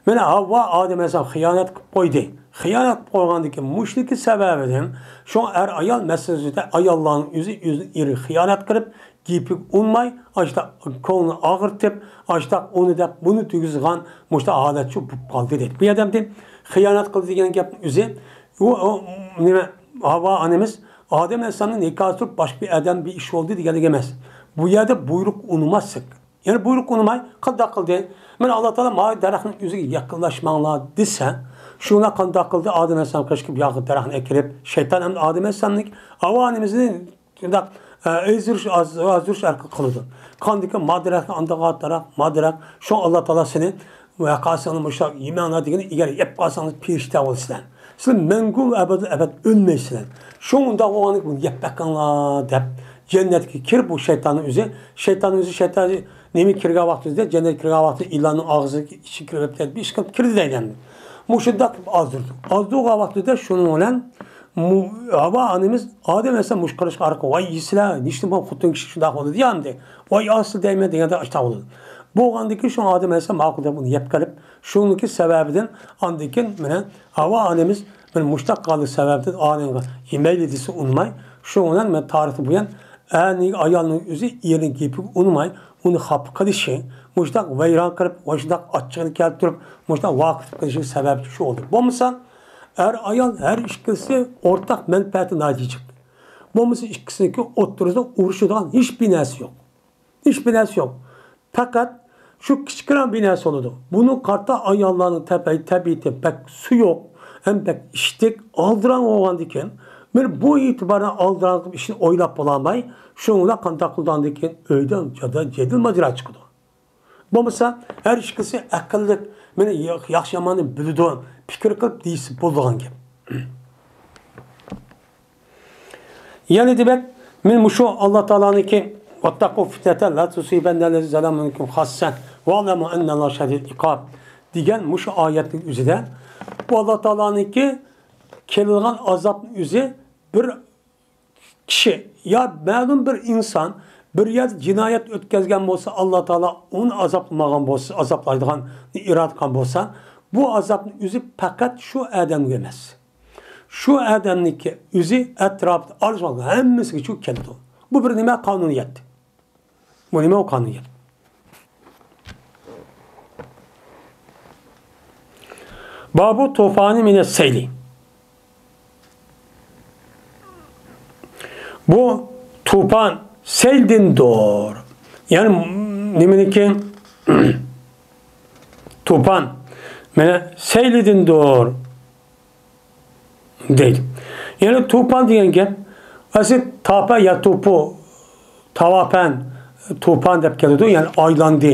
مانا ھاۋا ئادەم ئەلەيھىسسالام خىيانەت قىلىپ قويدى. خىيانەت قىلىپ قويغاندىن كېيىن مۇشۇنىڭكى سەۋەبىدىن شۇ ئەر ئايال مەسىلىسىدە ئاياللارنىڭ ئۆزى ئۆزىنىڭ ئېرىگە خىيانەت قىلىپ، گېپىگە ئۇنماي، ئاشۇنداق كۆڭلىنى ئاغرىتىپ، ئاشۇنداق ئۇنى دەپ بۇنى دېگۈزىدىغان مۇشۇنداق ھالەتچۇ بولۇپ قالدى دەيدۇ. بۇ يەردە ئەمدى خىيانەت قىلدى دېگەن گەپنىڭ ئۆزى، ئۇ، ئۇ، نېمە، ھاۋا ئانىمىز ئادەم ئەلەيھىسسالامنى نىكاھسىز تۇرۇپ باشقا بىر ئادەم بىر ئىش بولدى دېگەنلىك ئەمەس. بۇ يەردە بۇيرۇق ئۇنىماسلىق. يەنى بۇيرۇق ئۇنىماي قانداق قىلدى؟ مانا ئاللا تائالا ماۋۇ دەرەخنىڭ ئۆزىگە يېقىنلاشماڭلار دېسە، شۇنى قانداق قىلدى؟ ئادەم ئەلەيھىسسالام قېچىپ ياغقا دەرەخنى ئەكىرىپ، شەيتان ئەمدى ئادەم ئەلەيھىسسالامنى ھاۋا ئانىمىزنى شۇنداق، ئە، ئازدۇرۇش، ئاز-، ئازدۇرۇش ئارقىلىق قىلىدۇ. قاندىكى ما دەرەخنى ئاندىغا دەرەخ، ما دەرەخ، شۇ ئاللا تائالا سېنى ۋە قالساڭلار مۇشۇ يېمەڭلار دېگىنى، ئەگەر يەپ قالساڭلار پېرىشتە بولىسىلەر. سىلەر مەڭگۈ ئەبەدۇ ئەبەد ئۆلمەيسىلەر. شۇ ئۇنداق بولغاندىكىن بۇنى يەپ بېقىڭلار دەپ جەننەتكە كىرىپ، بۇ شەيتاننىڭ ئۆزى، شەيتاننىڭ ئۆزى، شەيتان نېمە كىرگەن ۋاقتىدا، جەننەتكە كىرگەن ۋاقتىدا ئىلاننىڭ ئاغزىغا ئىچىگە كىرىپ كەتتى، بىر ئىش قىلىپ كىردى دەيدۇ ئەمدى. مۇشۇنداق قىلىپ ئازدۇردى. ئازدۇرغان ۋاقتىدا شۇنىڭ بىلەن مۇ-، ھاۋا ئانىمىز ئادەم ئەلەيھىسسالام مۇشۇ قىلىشقا ئارقا، ۋاي يېسىلە، نېمىشتىن بۇ خوتۇن كىشى شۇنداق بولىدۇ يا ئەمدى، ۋاي ئاسىلە دەيمەن دېگەندە ئاشۇنداق بولىدۇ. بولغاندىن كېيىن شۇ ئادەم ئەلەيھىسسالام ماقۇل دەپ ئۇنى يەپ قېلىپ، شۇنىڭكى سەۋەبىدىن ئاندىن كېيىن مانا ھاۋا ئانىمىز مانا مۇشتاق قالدى سەۋەبىدىن ئادەمگە يېمەيلى دېسە ئۇنىماي، شۇنىڭ بىلەن مانا تارىختىن بۇيان ئەرنىڭ، ئايالنىڭ ئۆزى ئېرىنىڭ گېپىگە ئۇنىماي، ئۇنى خاپا قىلىشى، مۇشۇنداق ۋەيران قىلىپ، مۇشۇنداق ئاچچىقىنى كەلتۈرۈپ، مۇشۇنداق ۋارقىراپ قېلىشىنىڭ سەۋەبى شۇ بولدى. بولمىسا ئەر ئايال ھەر ئىككىلىسى ئورتاق مەنپەئەتى ناھايىتى جىق. بولمىسا ئىككىسىنىڭكى ئوتتۇرىسىدا ئۇرۇشىدىغان ھېچبىر نەرسە يوق. ھېچبىر نەرسە يوق. پەقەت شۇ كىچىككىنە بىر نەرسە بولىدۇ. بۇنىڭ قارىتا ئاياللارنىڭ تەبىئىي-، تەبىئىتى بەك سۇيۇق، ھەم بەك ئىشتەك، ئالدىراڭ بولغاندىكىن، مانا بۇ ئېتىباردا ئالدىراڭ قىلىپ ئىشنى ئويلاپ بولالماي، شۇنىڭ بىلەن قانداق قىلىدىغاندىن كېيىن ئۆيدە جادا-، جېدىل ماجىرا چىقىدۇ. بولمىسا ھەر ئىككىسى ئەقىللىق، مانا ياخشى-ياماننى بىلىدۇ، پىكىر قىلىپ دېيىشسە بولىدىغان گەپ. يەنە دېمەك، مانا مۇشۇ ئاللا تائالانىڭكى «ۋەتتەقۇ فىتنەتەن لا تۇسىبەننەللەزىنە زەلەمۇ مىنكۇم خاسسە ۋەئلەمۇ ئەننەللاھە شەدىدۇل ئىقاب» دېگەن مۇشۇ ئايەتنىڭ ئۆزىدە بۇ ئاللا تائالانىڭكى كېلىدىغان ئازابنىڭ ئۆزى بىر كىشى يا مەلۇم بىر ئىنسان بىر يەردە جىنايەت ئۆتكەزگەن بولسا، ئاللا تائالا ئۇنى ئازابلىمىغان بولسا، ئازابلايدىغان ئىرادە قىلغان بولسا، بۇ ئازابنىڭ ئۆزى پەقەت شۇ ئادەمگە ئەمەس. شۇ ئادەمنىڭكى ئۆزى ئەتراپىدا ئارىلاشقان ھەممىسىگە شۇ كېلىدۇ. بۇ بىر نېمە؟ قانۇنىيەت. بۇ نېمە؟ ئۇ قانۇنىيەت. بابۇ توفانى مىنەس سەيلى. بۇ توپان سەيلدىندۇر. يەنى نېمىنىڭكى؟ توپان مانا سەيلىدىندۇر دەيدۇ. يەنى توپان دېگەن گەپ، ئەسلى تاپا يا توپۇ، تاۋاپەن، توپان دەپ كېلىدۇ، يەنى ئايلاندى.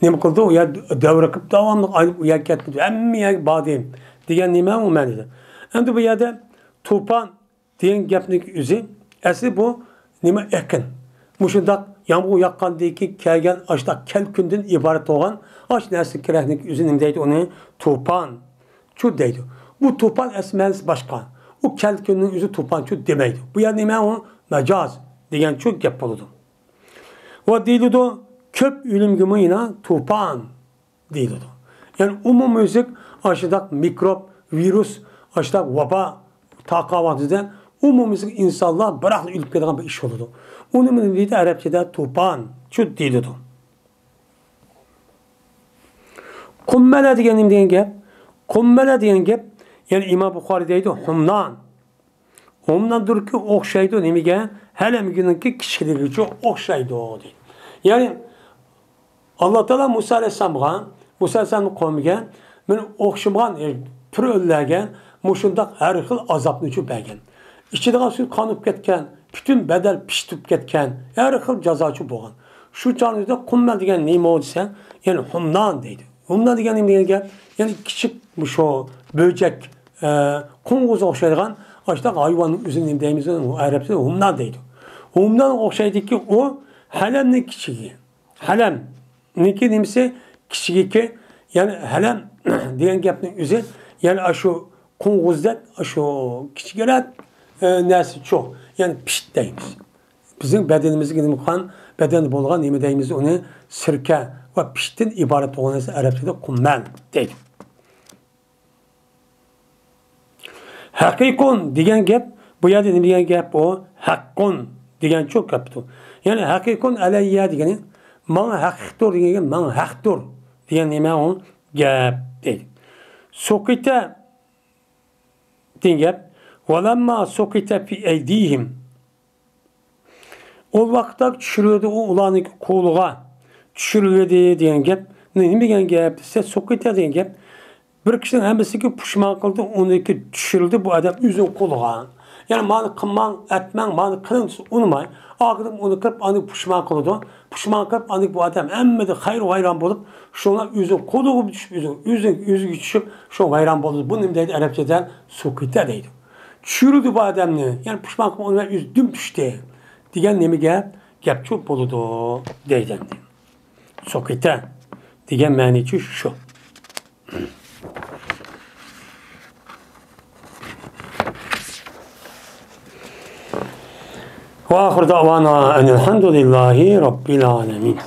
نېمە قىلدى؟ ئۇ يەر دەۋر قىلىپ داۋاملىق ئايلىنىپ ئۇ يەرگە كەتمىدى، ھەممە يەرگە باردى دېگەن نېمە ئۇ مەنىدە. ئەمدى بۇ يەردە توپان دېگەن گەپنىڭ ئۆزى، ئەسلى بۇ نېمە؟ ئېقىن. مۇشۇنداق يامغۇر ياغقاندىن كېيىن كەلگەن ئاشۇنداق كەلكۈندىن ئىبارەت بولغان ئاشۇ نەرسە كېرەكنىڭ ئۆزى نېمە دەيدۇ؟ ئۇنى توپان. چۇ دەيدۇ. بۇ توپان ئەسلى مەنىسى باشقا. ئۇ كەلكۈننىڭ ئۆزى توپان چۇ دېمەيدۇ. بۇ يەر نېمە ئۇ؟ مەجاز دېگەن چۇ گەپ بولىدۇ. ۋە دېيىلىدۇ، كۆپ ئۆلۈمگىمۇ يەنە توپان دېيىلىدۇ. يەنى ئومۇميۈزلۈك ئاشۇنداق مىكروب، ۋىرۇس، ئاشۇنداق ۋابا تارقالغان ۋاقتىدا ئومۇميۈزلۈك ئىنسانلار بىراقلا ئۆلۈپ كېتىدىغان بىر ئىش بولىدۇ. ئۇنى نېمە دەيدۇ؟ ئەرەبچىدە توپان چۇ دېيىلىدۇ. قۇممەلە دېگەن نېمە دېگەن گەپ؟ قۇممەلە دېگەن گەپ، يەنى ئىمام بۇخارى دەيدۇ، ھۇمنان. ھۇمناندۇركى ئوخشايدۇ نېمىگە؟ ھەلەمگىنىڭكى كىچىكلىكىگە ئوخشايدۇ دەيدۇ. يەنى ئاللا تائالا مۇسا ئەلەيھىسسالامغا، مۇسا ئەلەيھىسسالامنىڭ قومىگە، مېنى ئوخشىمىغان، ئە، پىرئۆنلەرگە مۇشۇنداق ھەر خىل ئازابنى چۇ بەرگەن. ئىچىدىغان سۈيى قان بولۇپ كەتكەن، پۈتۈن بەدەن پىشتىپ كەتكەن، ھەر خىل جازا چۇ بولغان. شۇ چاغدا قۇممەل دېگەن نېمە دېسە، يەنى ھۇمنان دەيدۇ. ھۇمنان دېگەن نېمە دېگەن گەپ؟ يەنى كىچىك مۇشۇ بۆجەك، ئە، قوڭغۇزغا ئوخشايدىغان ئاشۇنداق ھايۋاننىڭ ئۆزىنى نېمە دەيمىز؟ ئەرەبچىدە ھۇمنان دەيدۇ. ھۇمنانغا ئوخشايدۇكى ئۇ ھەلەمنىڭ كىچىكى. ھەلەمنىڭكى نېمىسى؟ كىچىكىكى، يەنى ھەلەم دېگەن گەپنىڭ ئۆزى، يەنى ئاشۇ قوڭغۇزدەك، ئاشۇ كىچىكرەك، ئە، نەرسە چۇ، يەنى پىشت دەيمىز. بىزنىڭ بەدىنىمىزگە نېمە قىلغان، بەدەندە بولغان نېمە دەيمىز ئۇنى، سىركە ۋە پىشتتىن ئىبارەت بولغان نەرسە ئەرەبچىدە قۇممەل دەيدۇ. ھەقىقۇن دېگەن گەپ، بۇ يەردە نېمە دېگەن گەپ ئۇ؟ ھەققۇن دېگەن چۇ گەپتۇ. يەنى ھەقىقۇن ئەلەييە دېگىنى، ماڭا ھەقىقتۇر دېگەن گەپ، ماڭا ھەقتۇر دېگەن نېمە ئۇ؟ گەپ دەيدۇ. سۇقىتە دېگەن گەپ، ۋەلەمما سۇقىتە فى ئەيدىھىم. ئۇ ۋاقىتتا چۈشۈرۈلدى ئۇ ئۇلارنىڭ قولىغا. چۈشۈرۈلدى دېگەن گەپ. نېمە دېگەن گەپ دېسە، سۇقىتە دېگەن گەپ. بىر كىشىنىڭ ھەممىسىگە پۇشمان قىلدى، ئۇنىڭكى چۈشۈرۈلدى بۇ ئادەم ئۆزىنىڭ قولىغا. يەنى مانى قىلماڭ، ئەتمەڭ، مانى قىلىڭ دېسە ئۇنىماي. ئاخىرىدا ئۇنى قىلىپ، ئاندىن پۇشمان قىلىدۇ. پۇشمان قىلىپ، ئاندىن بۇ ئادەم ھەممىدىن خەيرۇ ھەيران بولۇپ، شۇڭا ئۆزىنىڭ قولىغا چۈشۈپ، ئۆزىنىڭ، ئۆزىگە، ئۆزىگە چۈشۈپ، شۇ ۋەيران بولىدۇ. بۇ نېمە دەيدۇ ئەرەبچىدە؟ سۇكىتە دەيدۇ. چۈشۈرىدۇ بۇ ئادەمنى. يەنى پۇشمان قىلىپ ئۇنى ئۆزى دۈم چۈشتى دېگەن نېمە گەپ؟ گەپ چۇ بولىدۇ دەيدۇ ئەمدى. سۇكىتە دېگەن مەنىچۇ شۇ. وآخر دعوانا أن الحمد لله رب العالمين.